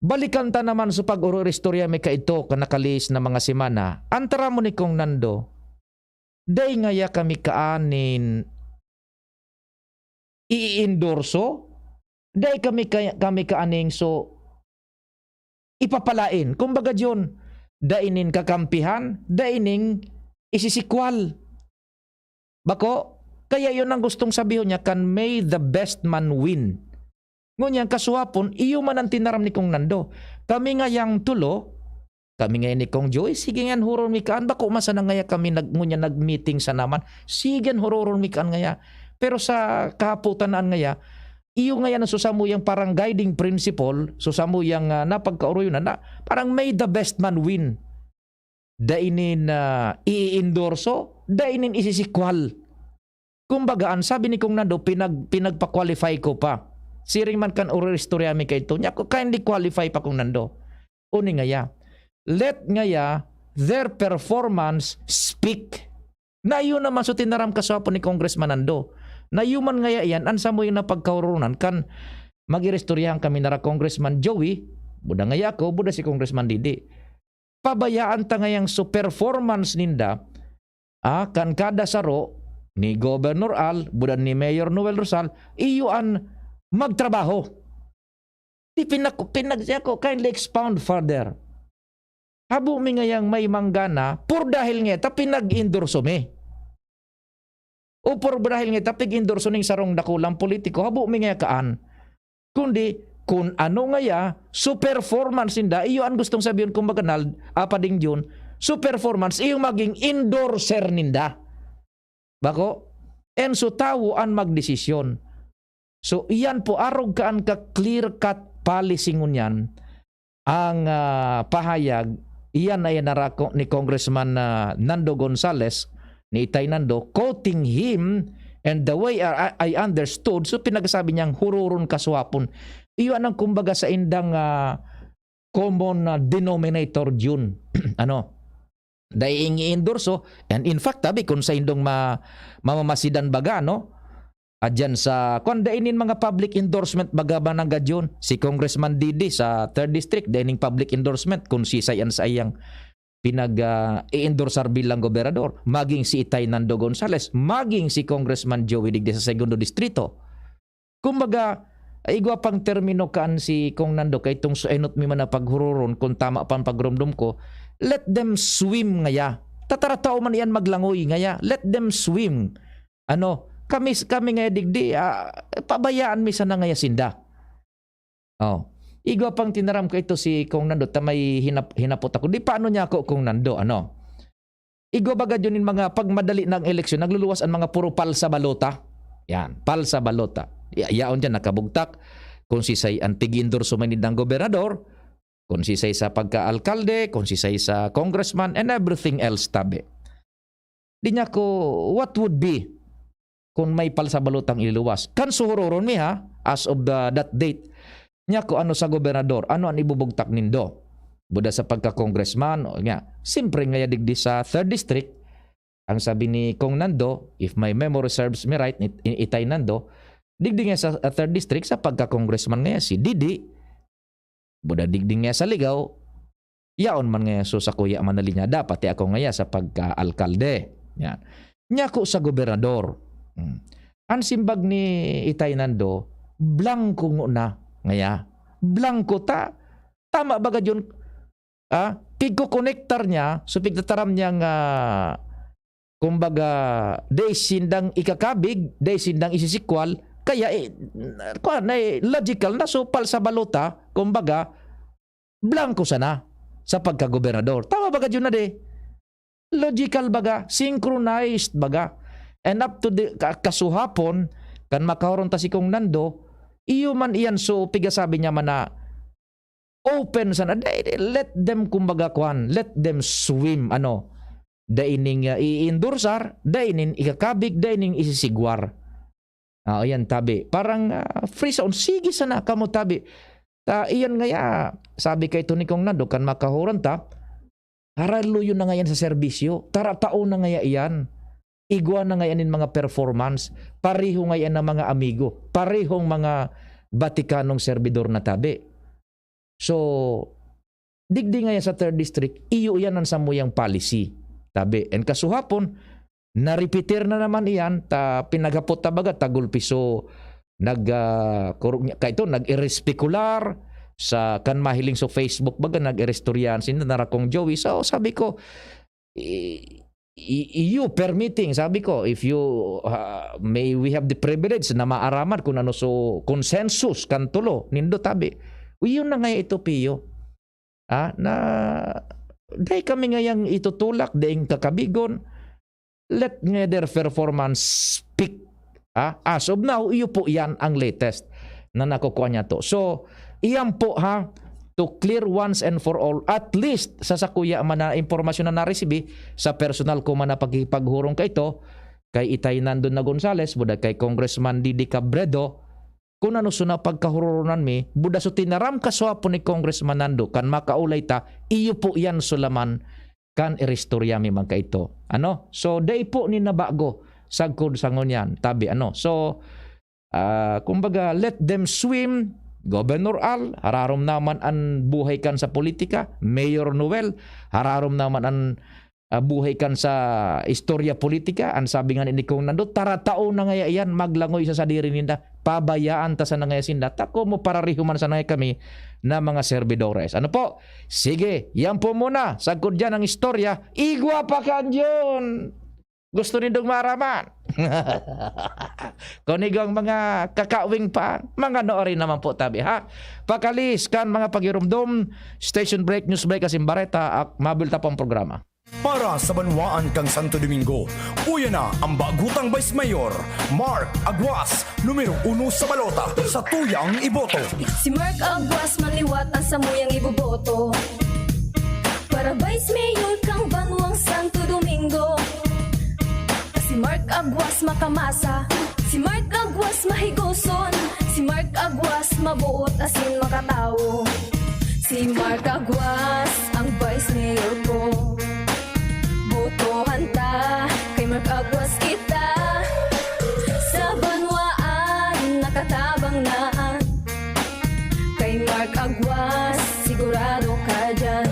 Balikan ta naman sa pag-oro-istorya mi kaito kan nakalihis na mga semana. An taram mo ni Kong Nando, dai ngaya kami kaanin i-endorso, dai kami kaya, kami kaaning so ipapalain. Kumbaga diyon, dai nin kakampihan, dai ning isisikwal. Bako, kaya yun ang gustong sabihon niya kan may the best man win. Ngunyan, kasuhapon, iyo man ang tinaram ni Kong Nando. Kami ngayang tulo, kami ngayon ni Kong Joey, sige nga, huron mi kaan, bako man sana ngaya kami nag-, ngunyan nag-meeting sa naman. Sige nga, huroron mi kaan ngaya. Pero sa kahapotan na ngaya, iyo ngaya na susamuyang parang guiding principle, susamuyang, ah, napagkaoroyon na, na parang may the best man win. Dai nin, ah, i-endorso, dai nin isisikwal. Kumbaga, an sabi ni Kong Nando, pinag-, pinagpa-qualify ko pa. Siring man kan oro-istorya mi kaito. Niya ko, kindly qualify pa, Kong Nando. Uni ngaya, let ngaya their performance speak. Na iyo naman so tinaram kasuhapon ni Congressman Nando. Na iyo man ngaya iyan, an samoy na pagkaoronan kan mag-iristoryahan kami nara Congressman Joey, buda ngaya ako, buda si Congressman Didi. Pabayaan ta ngayang so performance ninda, ah, kan kada saro ni Governor Al, buda ni Mayor Noel Rosal, iyo an magtrabaho. Di pinak-, pinag-, siya ko, kindly expound further. Habo mi ngayang may manggana, por dahil ngeta, pinag-endorso mi. O por dahil ngeta, pig-endorso ning sarong dakulang politiko, habo mi ngaya kaan. Kundi, kun ano ngaya, so performance ninda, iyo an gustong sabihon, kumbaga, Nald, apa ding Jun, so performance, iyo maging endorser ninda. Bako? And so, tawo an magdesisyon. So, iyan po, arog kaan ka clear-cut policy ngunyan, ang, ah, pahayag, iyan na iyan narako ni Congressman, ah, Nando Gonzales, ni Itay Nando, quoting him, and the way I, I understood, so pinagsabi niyang huroron kasuhapon. Iyon ang kumbaga sa indang, ah, common, ah, denominator, Jun. Ano? Dai i-endorso. And in fact, tabi, kung sa indong ma-, mamamasidan baga, no? Ah, dyan sa, kung dai nin mga public endorsement baga ba nang gadyon, si Congressman Didi sa third District, dai ning public endorsement kung sisay an saiyang pinag, ah, i-endorsar bilang gobernador, maging si Itay Nando Gonzales, maging si Congressman Joey digdi sa Segundo Distrito. Kumbaga, igwa pang termino kaan si Kong Nando, kay itong suenot mi man na paghuroron, kung tama pa ang pagrumdom ko, let them swim ngaya. Tatara tao man iyan maglangoy ngaya, let them swim. Ano, kami, kami ngaya digdi, ah, pabayaan mi sana ngaya sinda. Oh. Igwa pang tinaram ko ito si Kong Nando, ta may hinap-, hinapot ako. Di paano niya ako, Kong Nando, ano? Igwa baga yun yung mga pagmadali ng eleksyon, nagluluwas ang mga puro palsa balota. Yan, palsa balota. Ya-, yaon dyan, nakabugtak. Kung sisay ang pig-endorso man ng gobernador, kung sisay sa pagka-alkalde, kung sisay sa congressman, and everything else, tabi. Di niya ko, what would be kung may palsa balotang ililuwas? Kan suhuroron mi, ha, as of the, that date. Niya ko ano sa gobernador, ano ang ibubugtak nindo? Buda sa pagka-congressman, o niya. Siyempre, ngaya digdi sa third district, ang sabi ni Kong Nando, if my memory serves me right, ni, ni Itay Nando, digdi nga sa, uh, third district, sa pagka-congressman ngaya si Didi, buda digdi nga sa Ligaw, yaon man ngaya so sa kuya man na linya, dapat ti ako ngaya sa pagka-alkalde. Yan. Niya ko sa gobernador. Hmm. Ang simbag ni Itay Nando, blanco nguna ngaya. Blanco ta, tama ba gadyon? Ah, pigkokonektar niya, so pigtataram niya nga kumbaga, dai sindang ikakabig, dai sindang isisikwal, kaya, eh, kuwan, eh, logical na, so, pulsa balota, kumbaga, blanko sana sa pagkagobernador. Tama ba ka, Jun, na di? Logical baga, synchronized baga. And up to the, ka-, kasuhapon, kan makahuron ta si Kong Nando, iyo man iyan, so, pigasabi niya man na open sana. Dai, let them, kumbaga, kwan, let them swim, ano. Dai ning, ah, iindorsar, dai ning ikakabig, dai ning isisigwar. Ah, ayan, tabi. Parang, ah, free zone. Sige sana, kamo tabi. Ta, iyan ngaya, sabi kay Tony Kong Nando, kan makahuron ta, haraluyon na ngayan sa serbisyo. Taratao na ngaya iyan. Igwa na ngayan nin mga performance. Pareho ngayan na mga amigo. Parehong mga Vaticanong servidor na tabi. So, digdi ngaya sa third district, iyo iyan an samuyang policy. Tabi. And kasuhapon, narepetir na naman iyan, ta pinaghapot ta baga, tagulpi so, nag, ah, kuro-, kaito, nag-irespekular sa kan mahiling so Facebook baga, nag-iristoryahan sinda, narakong Joey. So, sabi ko, i-, i-, iyo permitting, sabi ko, if you, ah, may we have the privilege na maaraman kung ano so consensus kan tulo, nindo tabi. Iyo na nga ito, Pio. Ah, na dai kami ngayang itutulak, daing kakabigon. Let nga their performance speak. Ah, as of now, iyo po yan ang latest na nakukuha niya to. So, iyan po ha, to clear once and for all, at least sa sakuya man na impormasyon na naresibi, sa personal ko man na pagkikipaghurong kaito, kay Itay Nandon na Gonzales, buda kay Congressman Didi Cabredo, kun ano so napagkahuroronan mi, buda so tinaram kasuhapon ni Congressman Nando, kan makaulay ta, iyo po yan so laman kan iristorya mi man kaito. Ano? So, dai po ni nabago sagkod sa ngunyan, tabi, ano? So, ah, kumbaga, let them swim, Governor Al, hararom naman an buhay kan sa politika, Mayor Noel, hararom naman an, ah, buhay kan sa istorya politika. An sabi nga ni Kong Nando, taratao na ngaya iyan, maglangoy sa sadiri ninda. Pabayaan ta sana ngaya sinda. Ta komo, pareho man sana ngaya kami na mga servidores. Ano po? Sige, yan po muna. Sagkod dyan ang istorya. Igwa pa kan Jun! Gusto nindong maaraman? Kung igwang mga kakawing pa, mga noori naman po tabi, ha? Pakalis kan mga pagirumdom, station break, news break, asin bareta, at mabil ta pang programa. Para sa banwaan kan Santo Domingo, uya na ang bagutang Vice Mayor, Mark Aguas, numero uno sa balota, satuyang iboto. Si Mark Aguas man liwat ang samuyang iboboto. Para Vice Mayor kan banwang Santo Domingo, si Mark Aguas makamasa, si Mark Aguas mahigoson, si Mark Aguas mabuot asin makatawo. Si Mark Aguas ang Vice Mayor ko. Botohan ta, kay Mark Aguas kita. Sa banwaan, nakatabang na. Kay Mark Aguas, sigurado ka dyan.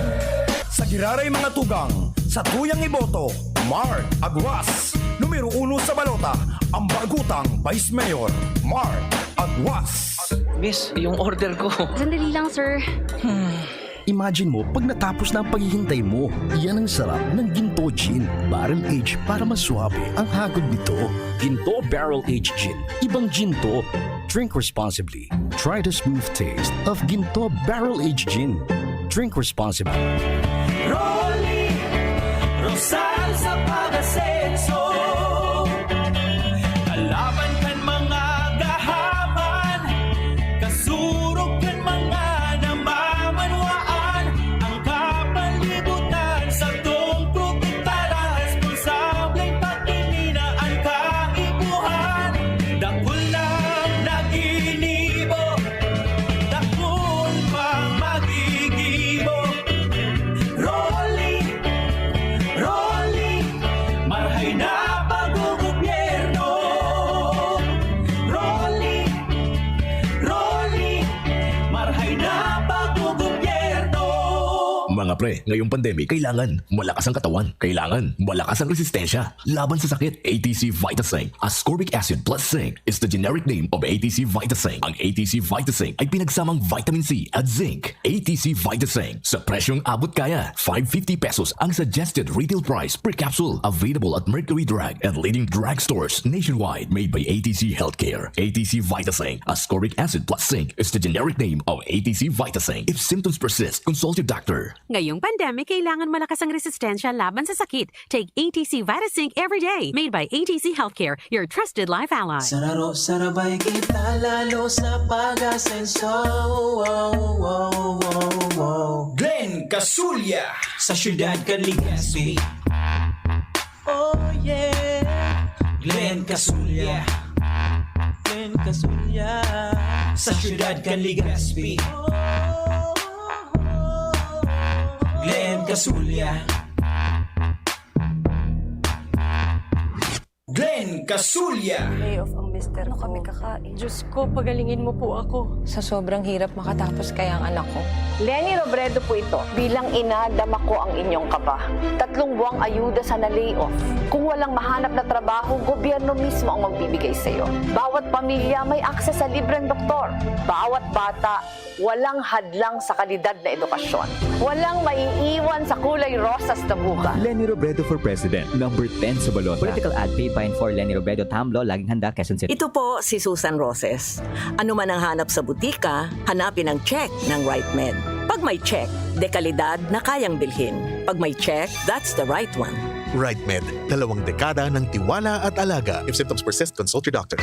Sa giraray mga tugang, satuyang iboto, Mark Aguas. Numero uno sa balota, ang bagutang Vice Mayor, Mark Aguas. Miss, yung order ko. Sandali lang, sir. Imagine mo pag natapos na ang paghihintay mo. Iyan ang sarap ng Ginto Gin. Barrel aged para mas suabe ang hagod nito. Ginto Barrel Aged Gin. Ibang gin to. Drink responsibly. Try the smooth taste of Ginto Barrel Aged Gin. Drink responsibly. Rolly Rosal sa pag-asenso. Kalaban kan mga gahaman, kasurog kan mga namamanwaan, ang kapalibutan satong protektaran, responsableng pagtininaan kaipuhan. Dakul na naginibo, dakul pang magigibo. Rolly, Rolly, marhay na paggogobyerno. Rolly, Rolly, marhay na paggogobyerno. Mga Apre, ngayong pandemic, kailangan malakas ang katawan. Kailangan malakas ang resistensya laban sa sakit. A T C Vitasync, ascorbic acid plus zinc, is the generic name of A T C Vitasync. Ang A T C Vitasync ay pinagsamang vitamin C at zinc. A T C Vitasync, sa presyong abot kaya, five fifty pesos ang suggested retail price per capsule. Available at Mercury Drug and leading drugstores nationwide. Made by A T C Healthcare. A T C Vitasync, ascorbic acid plus zinc, is the generic name of A T C Vitasync. If symptoms persist, consult your doctor. Ngayong pandemic, kailangan malakas ang resistensya laban sa sakit. Take A T C Vitasync every day. Made by A T C Healthcare, your trusted life ally. Sararo, sarabay kita lalo sa pag-asenso. Wow, wow, wow, wow. Glenn Casulya. Sa siyudad kan Legazpi. Oh yeah. Glenn Casulya. Glenn Casulya. Sa siyudad kan Legazpi. Glenn Casulya. Glenn Casulya. Layoff ang mister ko. Ano kami kakain? Diyos ko, pagalingin mo po ako. Sa sobrang hirap, makatapos kaya ang anak ko. Leni Robredo po ito. Bilang ina, dama ko ang inyong kaba. Tatlong buwang ayuda sa na-layoff. Kung walang mahanap na trabaho, gobyerno mismo ang magbibigay sa'yo. Bawat pamilya may access sa libreng doktor. Bawat bata, walang hadlang sa kalidad na edukasyon. Walang maiiwan sa kulay rosas na buhay. Leni Robredo for President, number ten sa balota. Political ad paid by and for Leni Robredo, Tamlo, Laging Handa, Quezon City. Ito po si Susan Roses. Ano man ang hanap sa butika, hanapin ang check ng Right Med. Pag may check, dekalidad na kayang bilhin. Pag may check, that's the right one. Right Med, dalawang dekada ng tiwala at alaga. If symptoms persist, consult your doctor.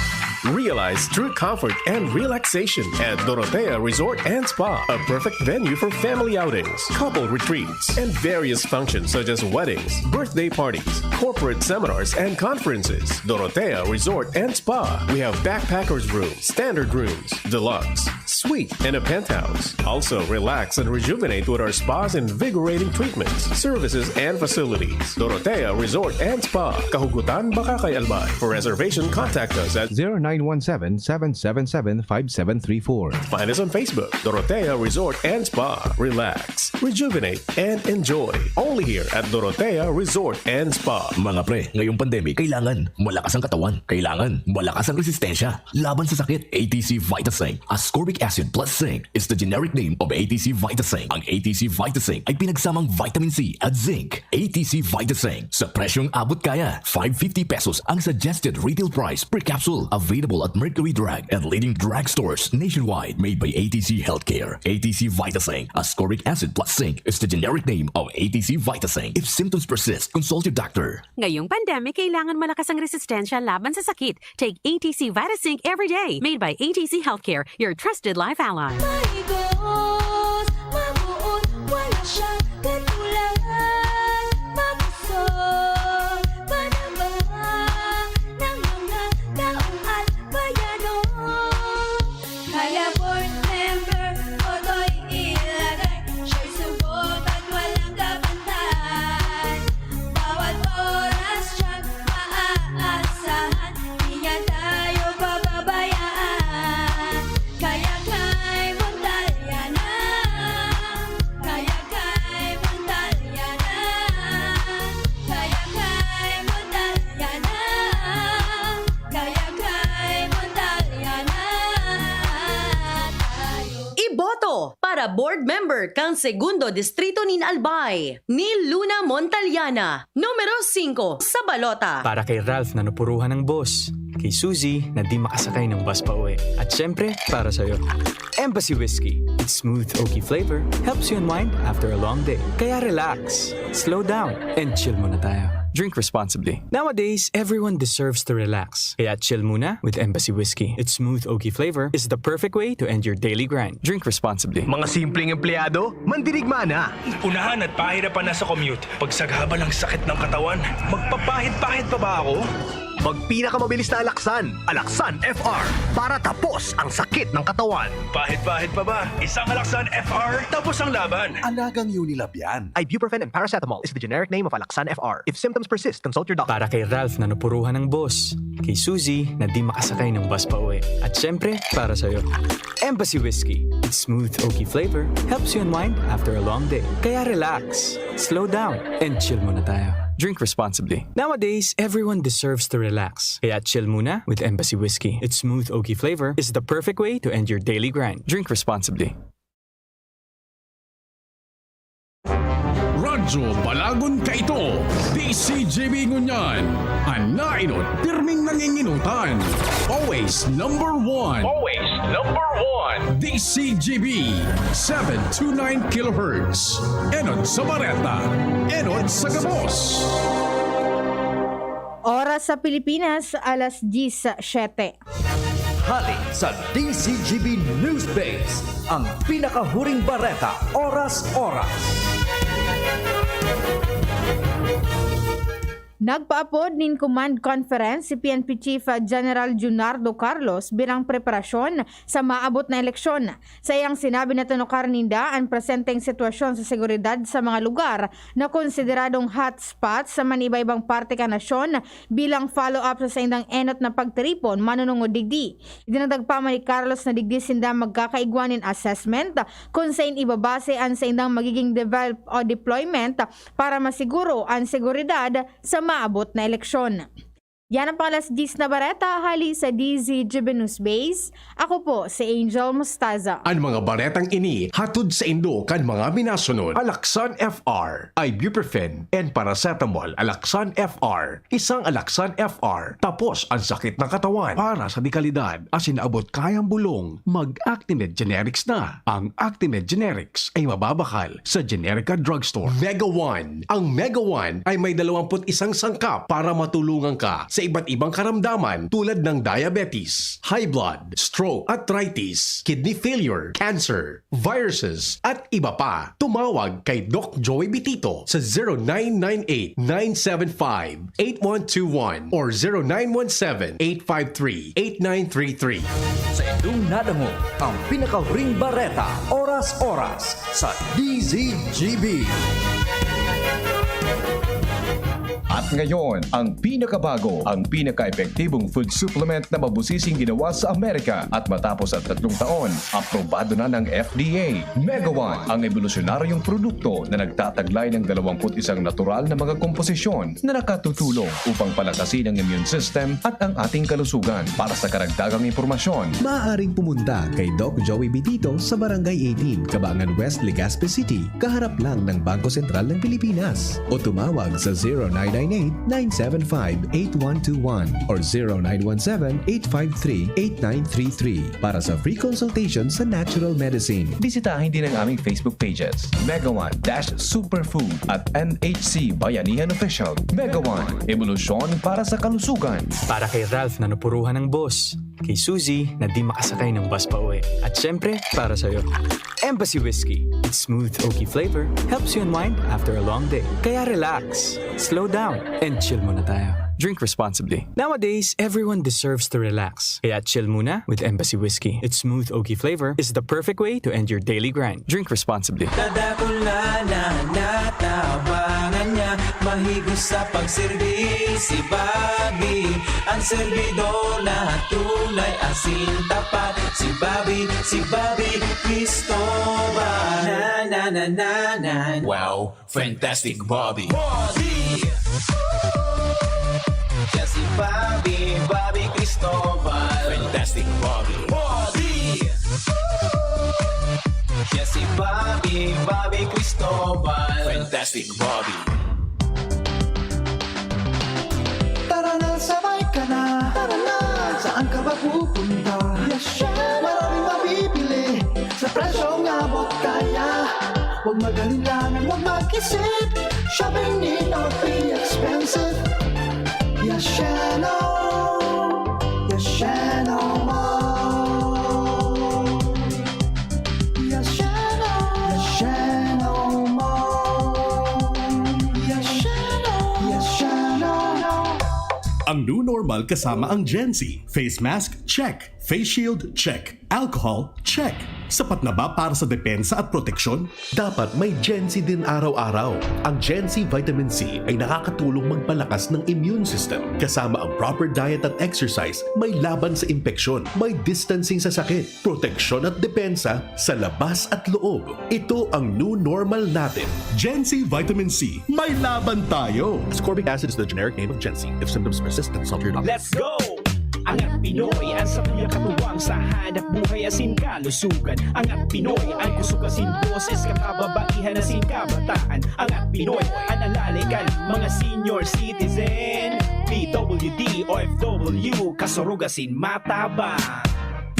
Realize true comfort and relaxation at Dorotea Resort and Spa, a perfect venue for family outings, couple retreats, and various functions such as weddings, birthday parties, corporate seminars, and conferences. Dorotea Resort and Spa. We have backpackers room, standard rooms, deluxe, suite, and a penthouse. Also, relax and rejuvenate with our spa's invigorating treatments, services, and facilities. Dorotea Resort and Spa, Kahugutan, Bacacay, Albay. For reservation, contact us at zero nine one seven, seven seven seven, five seven three four. Find us on Facebook, Dorotea Resort and Spa. Relax, rejuvenate, and enjoy. Only here at Dorotea Resort and Spa. Mga pre, ngayong pandemic, kailangan malakas ang katawan. Kailangan malakas ang resistensya laban sa sakit. A T C Vitasync, ascorbic acid plus zinc, is the generic name of A T C Vitasync. Ang A T C Vitasync ay pinagsamang vitamin C at zinc. A T C Vitasync, sa presyong abot kaya, five fifty pesos ang suggested retail price per capsule. Available at Mercury Drug and leading drugstores nationwide. Made by A T C Healthcare. A T C Vitasync, ascorbic acid plus zinc, is the generic name of A T C Vitasync. If symptoms persist, consult your doctor. Ngayong pandemic, kailangan malakas ang resistensya laban sa sakit. Take A T C Vitasync every day. Made by A T C Healthcare, your trusted life ally. Maigos, mabuot, wala siyang katulad. Makusog, panaba ng mga taong at bayano. Kaya board member, Otoy ilagay. Siya'y sumpot at walang kabantay. Bawat oras siyang maaasahan. Di niya tayo pababayaan. Kaya kay Montalyana. Kaya kay Montalyana. Kaya kay Montalyana. Kaya kay Montalyana tayo. Iboto para board member kan Segundo Distrito nin Albay, ni Luna Montalyana, numero singko sa balota. Para kay Ralph na napuruhan ng boss, kay Suzy na di makasakay ng bus pauwi, at syempre, para sa'yo. Embassy Whiskey. Its smooth oaky flavor helps you unwind after a long day. Kaya relax, slow down, and chill muna tayo. Drink responsibly. Nowadays, everyone deserves to relax. Kaya chill muna with Embassy Whiskey. Its smooth oaky flavor is the perfect way to end your daily grind. Drink responsibly. Mga simpleng empleyado, mandirigma na. Unahan at pahirapan na sa commute. Pagsagabal ang sakit ng katawan. Magpapahid-pahid pa ba ako? Magpinakamabilis na alaksan, Alaksan F R, para tapos ang sakit ng katawan. Pahid-pahid pa ba? Isang Alaksan F R, tapos ang laban. Alagang Unilab yan. Ibuprofen and paracetamol is the generic name of Alaksan F R. If symptoms persist, consult your doctor. Para kay Ralph na napuruhan ng boss, kay Suzy na di makasakay ng bus pa uwi, at syempre, para sa'yo. Embassy Whiskey. Its smooth, oaky flavor helps you unwind after a long day. Kaya relax, slow down, and chill muna tayo. Drink responsibly. Nowadays, everyone deserves to relax. Kaya chill muna with Embassy Whiskey. Its smooth, oaky flavor is the perfect way to end your daily grind. Drink responsibly. Radyo Balagon kaito, D C G B ngunyan, an nainot, pirming nanginginutan. Always number one. Always number one. D C G B, seven two nine kilohertz. Enot sa bareta, enot sa gabos. Oras sa Pilipinas, alas diyes siyete. Hali sa D C G B News Base, ang pinakahuring bareta, oras-oras. Nagpaapod nin command conference si P N P Chief General Junardo Carlos bilang preparasyon sa maabot na eleksyon. Sa iyang sinabi na tinukar ninda an presenteng sitwasyon sa seguridad sa mga lugar na konsideradong hotspots sa maniba-ibang parte kan nasyon bilang follow-up sa saindang enot na pagtiripon manunungod digdi. Idinagdag pa man ni Carlos na digdi sinda magkakaigwa nin assessment kun sain ibabase an saindang magiging develop o deployment para masiguro an seguridad sa maabot na eleksyon. Yan ang pang-alas diyes na bareta hali sa D Z G B News Base. Ako po si Angel Mostaza. An mga baretang ini hatod saindo kan mga minasunod: Alaksan F R, ibuprofen and paracetamol. Alaksan F R, isang Alaksan F R, tapos ang sakit ng katawan. Para sa dekalidad asin abot kayang bulong, mag-Actimed Generics na. Ang Actimed Generics ay mababakal sa Generica Drugstore. Mega One. Ang Mega One ay may dalawampu't isang sangkap para matulungan ka sa iba't ibang karamdaman tulad ng diabetes, high blood, stroke, arthritis, kidney failure, cancer, viruses, at iba pa. Tumawag kay Doc Joey Bitito sa zero nine nine eight, nine seven five, eight one two one or zero nine one seven, eight five three, eight nine three three. Sa indong nadangog ang pinakahuring bareta, oras-oras sa D Z G B. At ngayon, ang pinakabago, ang pinaka-epektibong food supplement na mabusising ginawa sa Amerika at matapos ang tatlong taon, aprobado na ng F D A. Mega One, ang ebolusyonaryong produkto na nagtataglay ng dalawampu't isang natural na mga komposisyon na nakatutulong upang palakasin ang immune system at ang ating kalusugan. Para sa karagdagang impormasyon, maaaring pumunta kay Doc Joey Bitito sa Barangay eighteen, Cabangan West, Legazpi City, kaharap lang ng Bangko Sentral ng Pilipinas, o tumawag sa zero nine nine eight, nine seven five, eight one two one or zero nine one seven, eight five three, eight nine three three para sa free consultation sa natural medicine. Bisitahin din ang aming Facebook pages, Mega One dash Superfood at N H C Bayanihan Official. Mega One, ebolusyon para sa kalusugan. Para kay Ralph na napuruhan ng boss, kay Suzy na di makasakay ng bus pa uwi, at syempre, para sa'yo. Embassy Whiskey. Its smooth, oaky flavor helps you unwind after a long day. Kaya relax, slow down, and chill muna tayo. Drink responsibly. Nowadays, everyone deserves to relax. Kaya chill muna with Embassy Whiskey. Its smooth, oaky flavor is the perfect way to end your daily grind. Drink responsibly. Kadakula na natabangan niya, mahigos sa pagserbi si Bobby. Ang serbidor na tunay asin tapat, si Bobby, si Bobby Cristobal. Na, na, na, na, na. Wow, fantastic Bobby. Bobby! Siya si Bobby, Bobby Cristobal. Fantastic Bobby. Bobby! Siya si Bobby, Bobby Cristobal. Fantastic Bobby. Tara na, sabay ka na. Tara na. Saan ka ba pupunta? Yes, chef. Maraming mabibili sa presyong abot kaya. Huwag mag-alinlangan, huwag mag-isip. Shopping need not be expensive. Yes, Sheno. Yes, Sheno Mall. Yes, Sheno. Yes, Sheno Mall. Yes, Sheno. Yes, Sheno. Ang New normal kasama ang Gen Z. Face mask, check. Face shield, check. Alcohol, check. Sapat na ba para sa depensa at proteksyon? Dapat may Gen Z din araw-araw. Ang Gen Z Vitamin C ay nakakatulong magpalakas ng immune system. Kasama ang proper diet at exercise, may laban sa impeksyon, may distancing sa sakit, proteksyon at depensa sa labas at loob. Ito ang new normal natin. Gen Z Vitamin C, may laban tayo! Ascorbic acid is the generic name of Gen Z. If symptoms persist, consult your doctor. Let's go! Angat Pinoy, ang sabi niya katuwang sa hanap buhay asin kalusugan. Angat Pinoy, ang kusog asin boses, kakababaihan asin kabataan. Angat Pinoy, ang alalikan, mga senior citizen. P W D, O F W, kasurog asin matabang.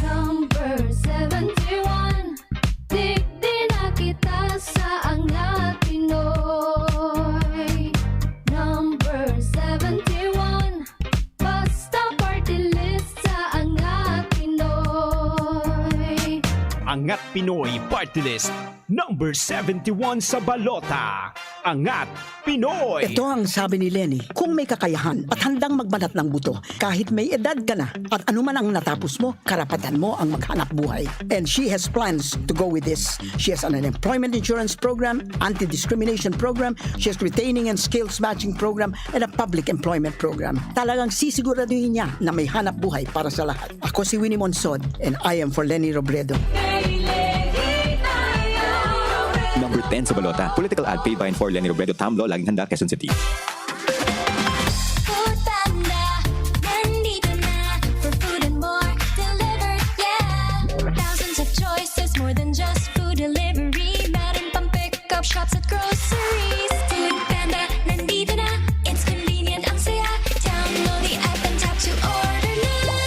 Number seventy-one, digdi na kita sa Angat Pinoy. Number seventy-one, basta party list sa Angat Pinoy. Angat Pinoy Party List, number seventy-one sa balota. Angat Pinoy! Ito ang sabi ni Leni, "Kung may kakayahan at handang magbanat ng buto, kahit may edad ka na at anuman ang natapos mo, karapatan mo ang maghanap buhay." And she has plans to go with this. She has an unemployment insurance program, anti-discrimination program, she has retaining and skills matching program, and a public employment program. Talagang sisiguraduhin niya na may hanap buhay para sa lahat. Ako si Winnie Monsod, and I am for Leni Robredo. Number ten sa balota. Political ad paid by and for Leni Robredo, Tamlo, Laging Handa, Quezon City. Food Panda, nandito na for food and more. Delivered, yeah. Thousands of choices, more than just food delivery. Meron pang pick-up shops at groceries. Food Panda, nandito na. It's convenient, ang saya. Download the app and tap to order na.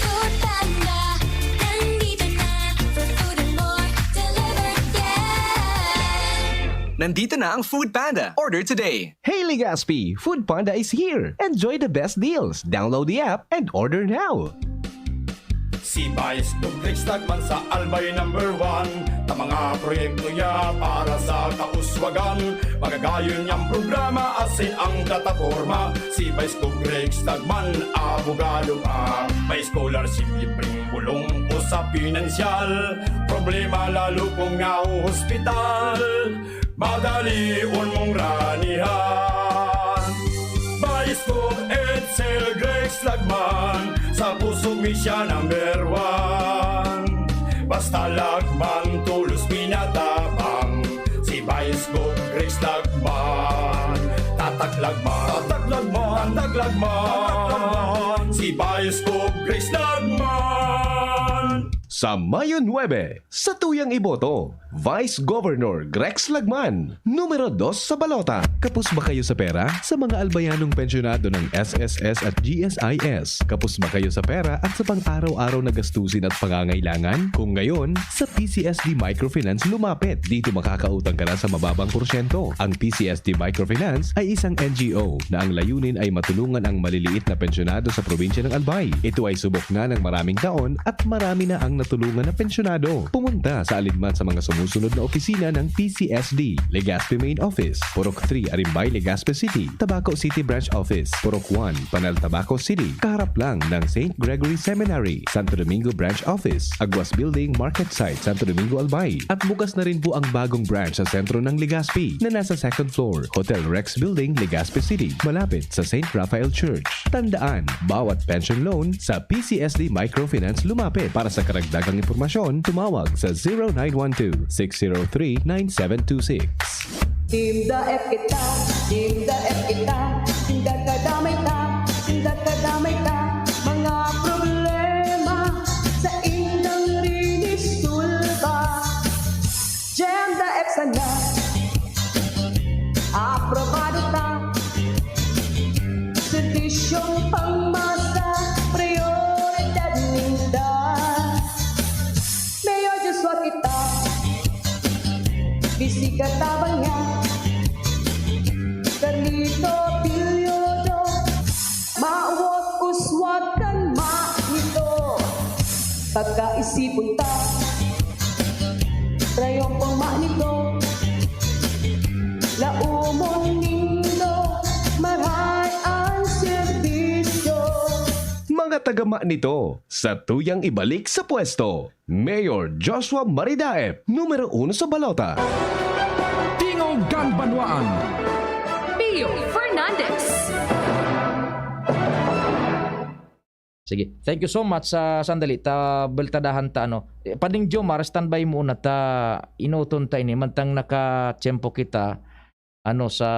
Food Panda, nandito na for food and more. Delivered, yeah. Nandito na ang Food Panda. Order today. Hey Legazpi! Food Panda is here! Enjoy the best deals! Download the app and order now! Si Vice Dubrix Tagman sa Albay number one. Ta mga proyekto niya para sa kauswagan. Magagayon niyang programa asin ang plataporma. Si Vice Dubrix Tagman, abogado pa. May scholarship, libreng bulong o sa pinansyal. Problema lalo kung nahohospital. Madalion mong ranihan. Vice Gov Edsel Grex Lagman, sa puso mi siya number one. Basta Lagman, tolos pinatabang. Si Vice Gov Grex Lagman, tatak Lagman, tatak Lagman, tatak Lagman. Si Vice Gov Grex Lagman. Sa Mayo nuebe, satuyang iboto, Vice Governor Grex Lagman, numero dos sa balota. Kapos ba kayo sa pera? Sa mga albayanong pensyonado ng S S S at G S I S, kapos ba kayo sa pera at sa pang-araw-araw na gastusin at pangangailangan? Kung ngayon, sa P C S D Microfinance lumapit. Dito makakautang ka na sa mababang porsyento. Ang P C S D Microfinance ay isang N G O na ang layunin ay matulungan ang maliliit na pensyonado sa probinsya ng Albay. Ito ay subok na ng maraming taon at marami na ang natulungan na pensyonado. Pumunta sa alinman sa mga sumusunod na opisina ng P C S D: Legazpi Main Office, Purok three, Arimbay, Legazpi City; Tabaco City Branch Office, Purok one, Panal, Tabaco City, kaharap lang ng Saint Gregory Seminary; Santo Domingo Branch Office, Aguas Building, Market Site, Santo Domingo, Albay. At bukas na rin po ang bagong branch sa sentro ng Legazpi, na nasa second floor, Hotel Rex Building, Legazpi City, malapit sa Saint Raphael Church. Tandaan, bawat pension loan sa P C S D Microfinance lumapit. Para sa karagdagang impormasyon, tumawag sa zero nine one two, six zero three, nine seven two six. Team Daet kita, Team Daet kita, tinda kadamay ta, tinda kadamay ta, mga problema sa indang rinisulba. Jam Daet sana, aprobado ta, serbisyong pangmasa, prioridad ninda. Mayor Joshua kita, Vice Katabang niya, Carlito Pilyodo, mawot uswag kan ma nito. Pagkaisipon ta, rayon pang ma nito. Laumon nindo, maray an serbisyo. Tagama nito, satuyang ibalik sa pwesto, Mayor Joshua Maridaep, numero uno sa balota. Tingog kan Banwaan. Pio Fernandez. Sige. Thank you so much sa sandali. Ta, bultadahan ta, ano. Eh, Pading Jomar, standby muna ta. Inuton ta ini. Mantang nakatiyempo kita, ano, sa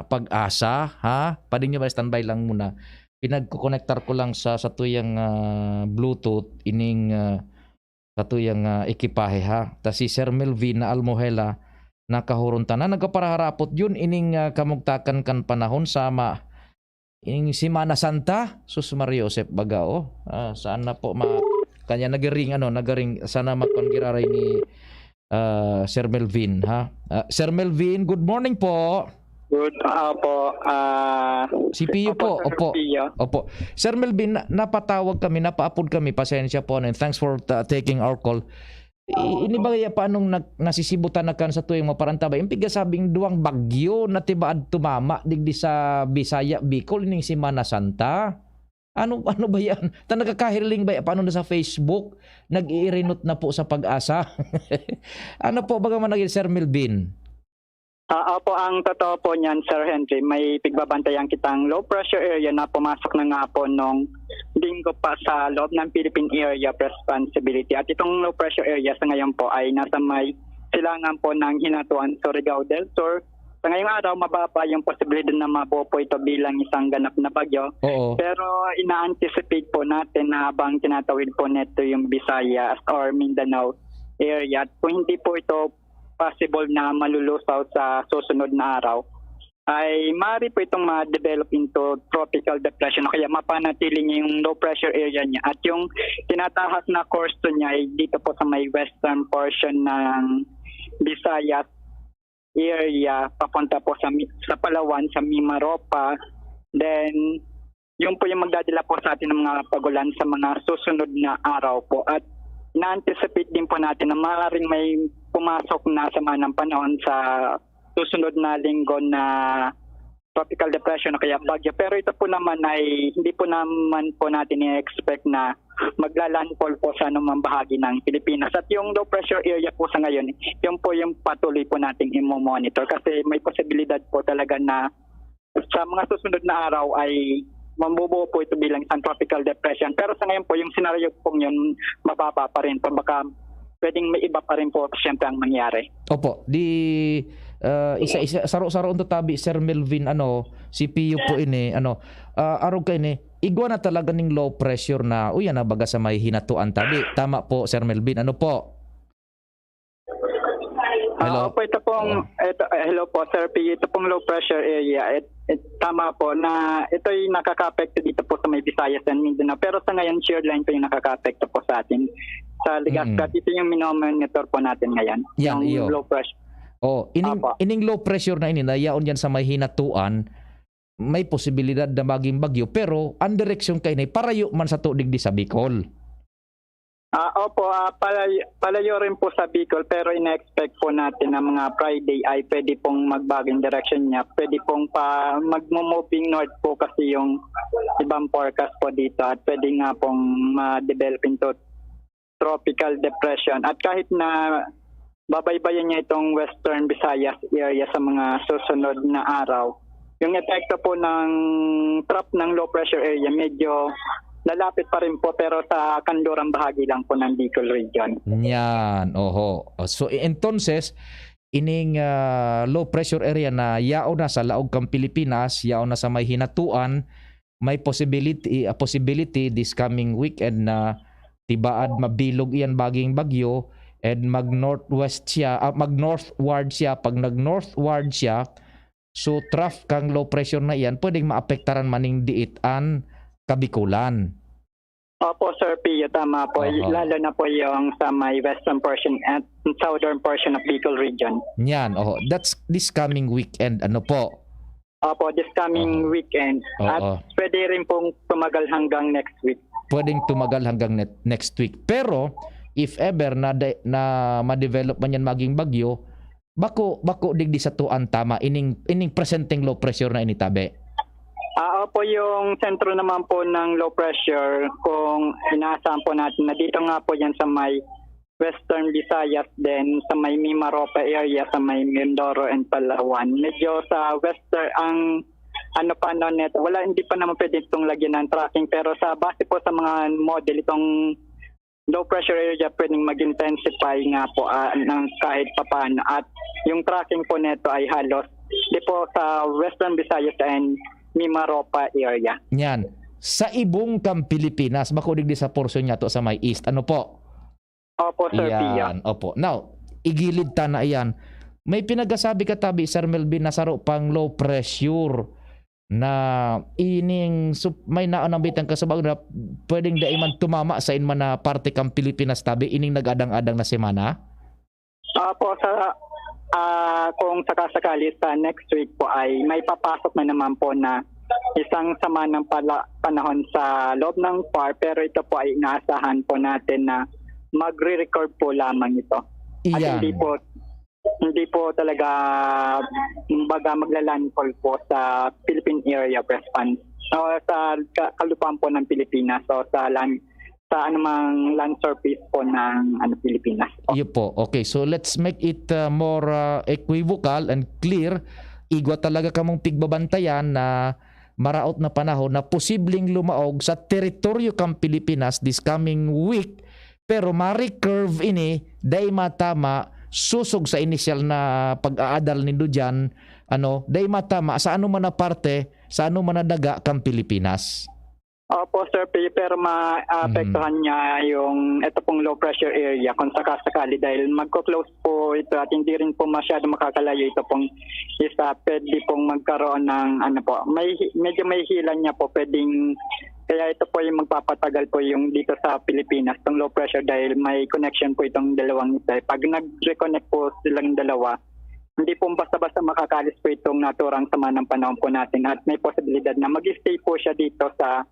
pag-asa, ha? Pading Jomar, standby lang muna. Pinagkukonektar ko lang sa, sa tuyang ah, Bluetooth, ining ah, sa tuyang ah, ekipahe, ha? Ta si Sir Melvin na Almohela, nakahuron ta na. Nagkaparaharapot yun, ining ah, kamugtakan kan panahon sa ma, ining Semana Santa, sus Maria Josep baga, oh. Ah, saan na po ma, kanya nagaring, ano, nagaring, sana makon giraray ni ah, Sir Melvin, ha? Ah, Sir Melvin, good morning po. Good, opo. Ah, Si Pio po, Sir opo. Pio. Opo. Sir Melvin, na, napatawag kami, napaapod kami, pasensya po, ano, and thanks for uh, taking our call. I, ini ba kaya paanong nag, nasisibutan na kan sa tuwing maparantabay? Yung pigasabing duwang bagyo na tibaad tumama digdi sa Bisaya, Bicol, ning Semana Santa? Ano ano ba yan? Ta nagkakahiling ba paano na sa Facebook? Nag-iirinot na po sa pag-asa. Ano po baga man naging Sir Melvin? Ah, opo, ang totoo po niyan, Sir Henry, may pigbabantayan kitang low pressure area na pumasok na nga po nung linggo pa sa loob ng Philippine Area of Responsibility. At itong low pressure area sa ngayon po ay nasa may silangan po ng Hinatuan, Surigao del Sur. Sa ngayong araw, mababa yung posibilidad na mabuo po ito bilang isang ganap na bagyo. Oo. Pero ina-anticipate po natin na habang tinatawid po neto yung Visayas or Mindanao area, at kung hindi po ito possible na malulusaw sa susunod na araw, ay maaari po itong ma-develop into tropical depression o kaya mapanatili niya yung low pressure area niya. At yung tinatahak na course to niya ay dito po sa may western portion ng Visayas area, papunta po sa, Mi- sa Palawan, sa Mimaropa. Then, yun po yung magdadala po sa atin ng mga pagulan sa mga susunod na araw po. At na-anticipate din po natin na maaaring may pumasok na sama ng panahon sa susunod na linggo na tropical depression o kaya bagyo. Pero ito po naman ay hindi po naman po natin i-expect na magla-landfall po sa anumang bahagi ng Pilipinas. At yung low pressure area po sa ngayon, yun po yung patuloy po nating imo-monitor kasi may posibilidad po talaga na sa mga susunod na araw ay mabubuo po ito bilang isang tropical depression. Pero sa ngayon po, yung senaryo pong yun, mababa pa rin po. Baka pwedeng may iba pa rin po siyempre ang mangyari. Opo, di ah, isa-isa, saro-saro ang tatabi, Sir Melvin, ano, si Pio po ini, ano, ah, arog ka ini, igwa na talaga ning low pressure na, uy, yan na baga sa may Hinatuan tabi. Tama po, Sir Melvin, ano po? Hello? Ah, opo, ito pong, ito, eh, hello po, Sir P. Ito pong low pressure area, it, it, tama po na ito'y nakaka-apekto dito po sa may Visayas and Mindanao. Pero sa ngayon, shear line po yung nakaka-apekto po sa atin. Sa Legazpi, Mm. at ito yung minomonitor po natin ngayon. Yan, yung iyo. low pressure. Oh, ining, Apo. ining low pressure na ini, na yaon yan sa may Hinatuan, may posibilidad na maging bagyo, pero ang direksyon kaini, parayo man sa tudig di sa Bicol. Ah, opo, ah, palayo, palayo rin po sa Bicol, pero ina-expect po natin na mga Friday ay pwede pong magbago yung direction niya. Pwede pong pa, magmo-moving north po kasi yung ibang forecast po dito at pwede nga pong ma-develop into tropical depression. At kahit na babaybayan niya itong Western Visayas area sa mga susunod na araw, yung epekto po ng trough ng low pressure area medyo lalapit pa rin po, pero sa kanlurang bahagi lang po ng Bicol region. Yan, oho. So, e- entonces, ining ah, low pressure area na yaon na sa laog kan Pilipinas, yaon na sa may Hinatuan, may possibility, a possibility this coming weekend na tibaad mabilog iyan baging bagyo and mag-northwest siya, ah, mag-northward siya. Pag nag-northward siya, so trough kang low pressure na iyan, pwedeng maapektaran maning diit an Kabikulan. Opo, Sir Pio, tama po. Aha. Lalo na po yung sa may western portion at southern portion of Bicol region. Yan, oho. That's this coming weekend, ano po? Opo, this coming Aha. weekend. At Oo. pwede rin pong tumagal hanggang next week. Pwedeng tumagal hanggang net, next week. Pero, if ever na, de, na ma-develop man yan maging bagyo, bako, bako digdi sa tuan tama, ining, ining presenteng low pressure na initabi. Ah, opo, yung sentro naman po ng low pressure, kung inaasahan po natin na dito nga po yan sa may Western Visayas, then sa may Mimaropa area, sa may Mindoro and Palawan. Medyo sa western, ang ano pa, no, net, wala, hindi pa naman pwede itong lagyan ng tracking, pero sa base po sa mga model, itong low pressure area pwedeng mag-intensify nga po, ah, ng kahit papaano. At yung tracking po neto ay halos di po sa Western Visayas and Mimaropa area. Yan. Sa ibong kan Pilipinas, bako digdi sa portion niya to sa may east. Ano po? Opo, Sir Pia. Yan, opo. Now, igilid ta na iyan. May pinagasabi ka tabi, Sir Melvin, na saro pang low pressure na ining sup-, may naanambitan ka sa bago na pwedeng dai man tumama sa inman na parte kan Pilipinas tabi ining nag-adang-adang na semana? Opo, sa, ah, kung sakasakali sa next week po ay may papasok na naman po na isang sama ng pala, panahon sa loob ng par, pero ito po ay inaasahan po natin na magre-record po lamang ito. At Iyan. hindi po hindi po talaga, kumbaga, magla-landfall po sa Philippine Area of Response o sa ka- kalupaan po ng Pilipinas o sa land sa anumang land surface po ng ano Pilipinas po. Iyo po. Okay, so let's make it uh, more uh, equivocal and clear. Igwa talaga kamong pigbabantayan na maraot na panahon na posibleng lumaog sa teritoryo kan Pilipinas this coming week, pero ma-recurve ini, dai matama, susog sa inisyal na pag-aadal nindo diyan, ano, dai matama sa ano man na parte, sa ano man na daga kan Pilipinas. Opo, Sir P, pero maapektuhan niya yung ito pong low pressure area kung sakasakali, dahil magko-close po ito at hindi rin po masyado makakalayo ito pong isa. Pwede pong magkaroon ng ano po, may medyo may hilan niya po, pwedeng kaya ito po yung magpapatagal po yung dito sa Pilipinas, tong low pressure, dahil may connection po itong dalawang ito. Pag nag-reconnect po silang dalawa, hindi po basta-basta makakalis po itong naturang sama ng panahon po natin at may posibilidad na mag-stay po siya dito sa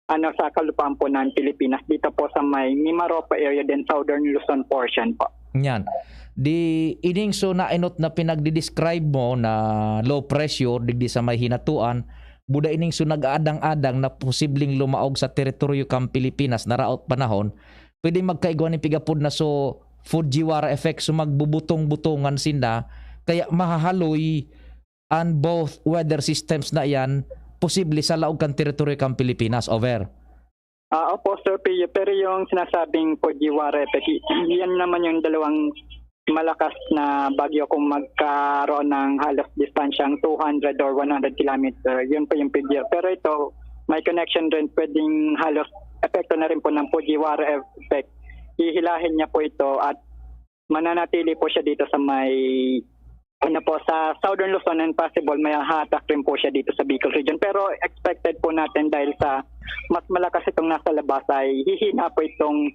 ano sa kalupaan po ng Pilipinas, dito po sa may Mimaropa area, then Southern Luzon portion po. Yan. Di ining so nainot na pinagdi-describe mo na low pressure digdi sa may hinatuan, buda ining so nag-aadang-adang na posibleng lumaog sa teritoryo kan Pilipinas na raot panahon, pwede magkaigwa ning pigapod na so Fujiwara effect, so magbubutong-butongan sinda, kaya mahahaloy an both weather systems na iyan posible sa laog kan teritoryo kan Pilipinas. Over. Ah, opo, Sir Pio, pero yung sinasabing Fujiwara effect, y- yan naman yung dalawang malakas na bagyo kung magkaroon ng halos distansyang two hundred or one hundred kilometer. Yun po yung P D R. Pero ito, may connection rin. Pwedeng halos epekto na rin po ng Fujiwara effect. Hihilahin niya po ito at mananatili po siya dito sa may ano po, sa Southern Luzon, and possible may hatak rin po siya dito sa Bicol region. Pero expected po natin, dahil sa mas malakas itong nasa labas, ay hihina po itong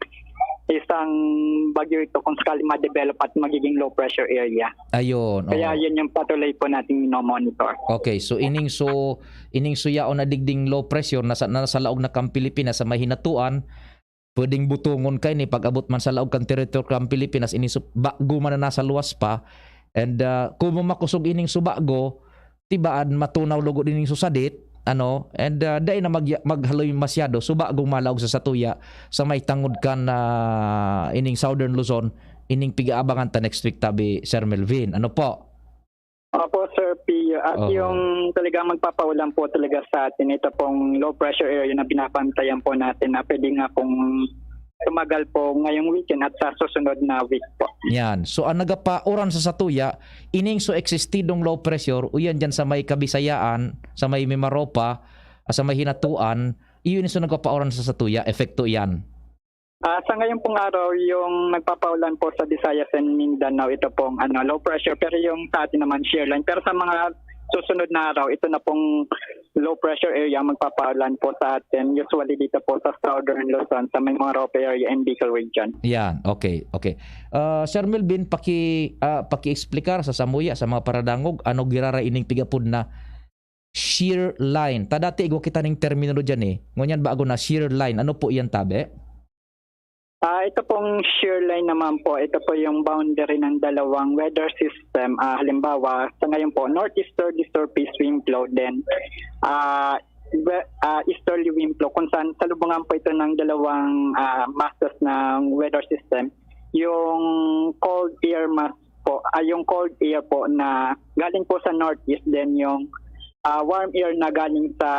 isang bagyo ito kung sakali ma-develop at magiging low pressure area. Ayun. Kaya Oo. Yun yung patuloy po nating monitor. Okay, so ining so ining suyaon na digding low pressure nasa nasa laog na kan Pilipinas sa mahinatuan, pwedeng butongon kaini pag-abot man sa laog kan teritoryo kan Pilipinas, ini so, bago man na nasa luwas pa. And uh, kung makusog ining subago, tibaan matunaw lugod ining susadit, ano, and uh, dai na mag maghaloy masyado subago malaog sa satuya sa may tangod kan uh, ining Southern Luzon, ining pig-aabangan ta next week tabi, Sir Melvin. Ano po? Opo, Sir Pio. At Oo. Yung talagang magpapaulan po talaga sa atin, ito pong low pressure area na binabantayan po natin na pwede nga pong tumagal po ngayong weekend at sa susunod na week po. Yan. So ang nagapauran sa satuya, ining so existidong low pressure, uyan dyan sa may Kabisayaan, sa may Mimaropa, ah, sa may Hinatuan, iyon so nagpapauran sa satuya, epekto iyan. Ah, sa ngayon pong araw, yung nagpapaulan po sa Visayas and Mindanao, ito pong ano, low pressure, pero yung sa atin naman shear line. Pero sa mga susunod na araw, ito na pong low pressure area ang magpapaulan po sa atin, usually dito po sa Southern Luzon, sa may Mimaropa area and Bicol region. Yan, okay, okay. Ah, Sir Melvin, paki ah, paki-explicar sa samuya, sa mga paradangog, ano girara ining pigapod na shear line. Ta dati igwa kita ning termino diyan eh. Ngunyan bago na shear line. Ano po iyan tabi? Ah, ito pong shear line naman po, ito po yung boundary ng dalawang weather system. Ah, halimbawa, sa ngayon po, northeasterly surface wind flow, then ah, we- ah, easterly wind flow, kung saan salubungan po ito ng dalawang ah, masses ng weather system. Yung cold air mass po, ay yung cold air po na galing po sa northeast, then yung ah, warm air na galing sa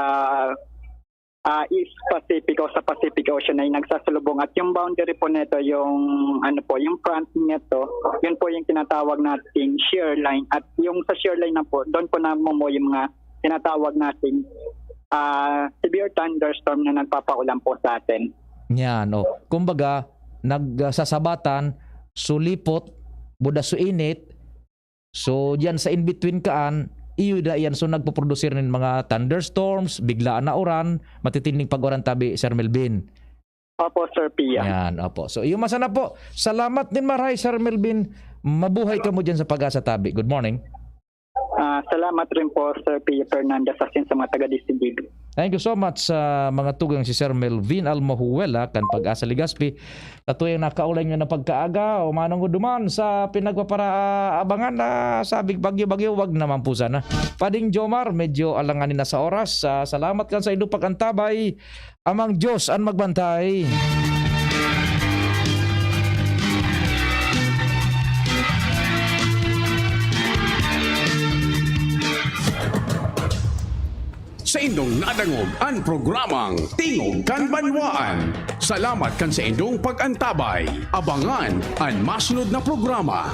ah, East Pacific o sa Pacific Ocean ay nagsasalubong, at yung boundary po nito, yung ano po, yung front nito, yun po yung tinatawag nating shear line, at yung sa shear line na po, doon po namumuo yung mga tinatawag nating ah, severe thunderstorm na nagpapaulan po sa atin. Yan, oh. Kumbaga, nagsasabatan, sulipot, buda su init. So, diyan sa in-between kaan, iyo na yan. So, nagpoprodusir nin mga thunderstorms, biglaan na uran, matitinding pag-uran tabi, Sir Melvin. Opo, Sir Pia. Yan, opo. So, iyo masana po. Salamat din maray, Sir Melvin. Mabuhay ka mo dyan sa pag-asa tabi. Good morning. Ah, salamat rin po, Sir Pia Fernandez, asin sa mga taga Disidig. Thank you so much sa mga tugang si Sir Melvin Almahuela kan Pag-asa Legazpi. Katuyang nakaulay nga na pagkaaga o manong duman sa pinagpaparaabangan na sabig bagyo-bagyo, wag naman po sana. Pading Jomar, medyo alanganin na sa oras. Ah, salamat kan sa indo pag-antabay. Amang Diyos an magbantay. Saindong nadangog an programang Tingog kan Banwaan. Salamat kan saindong pag-antabay. Abangan an masunod na programa.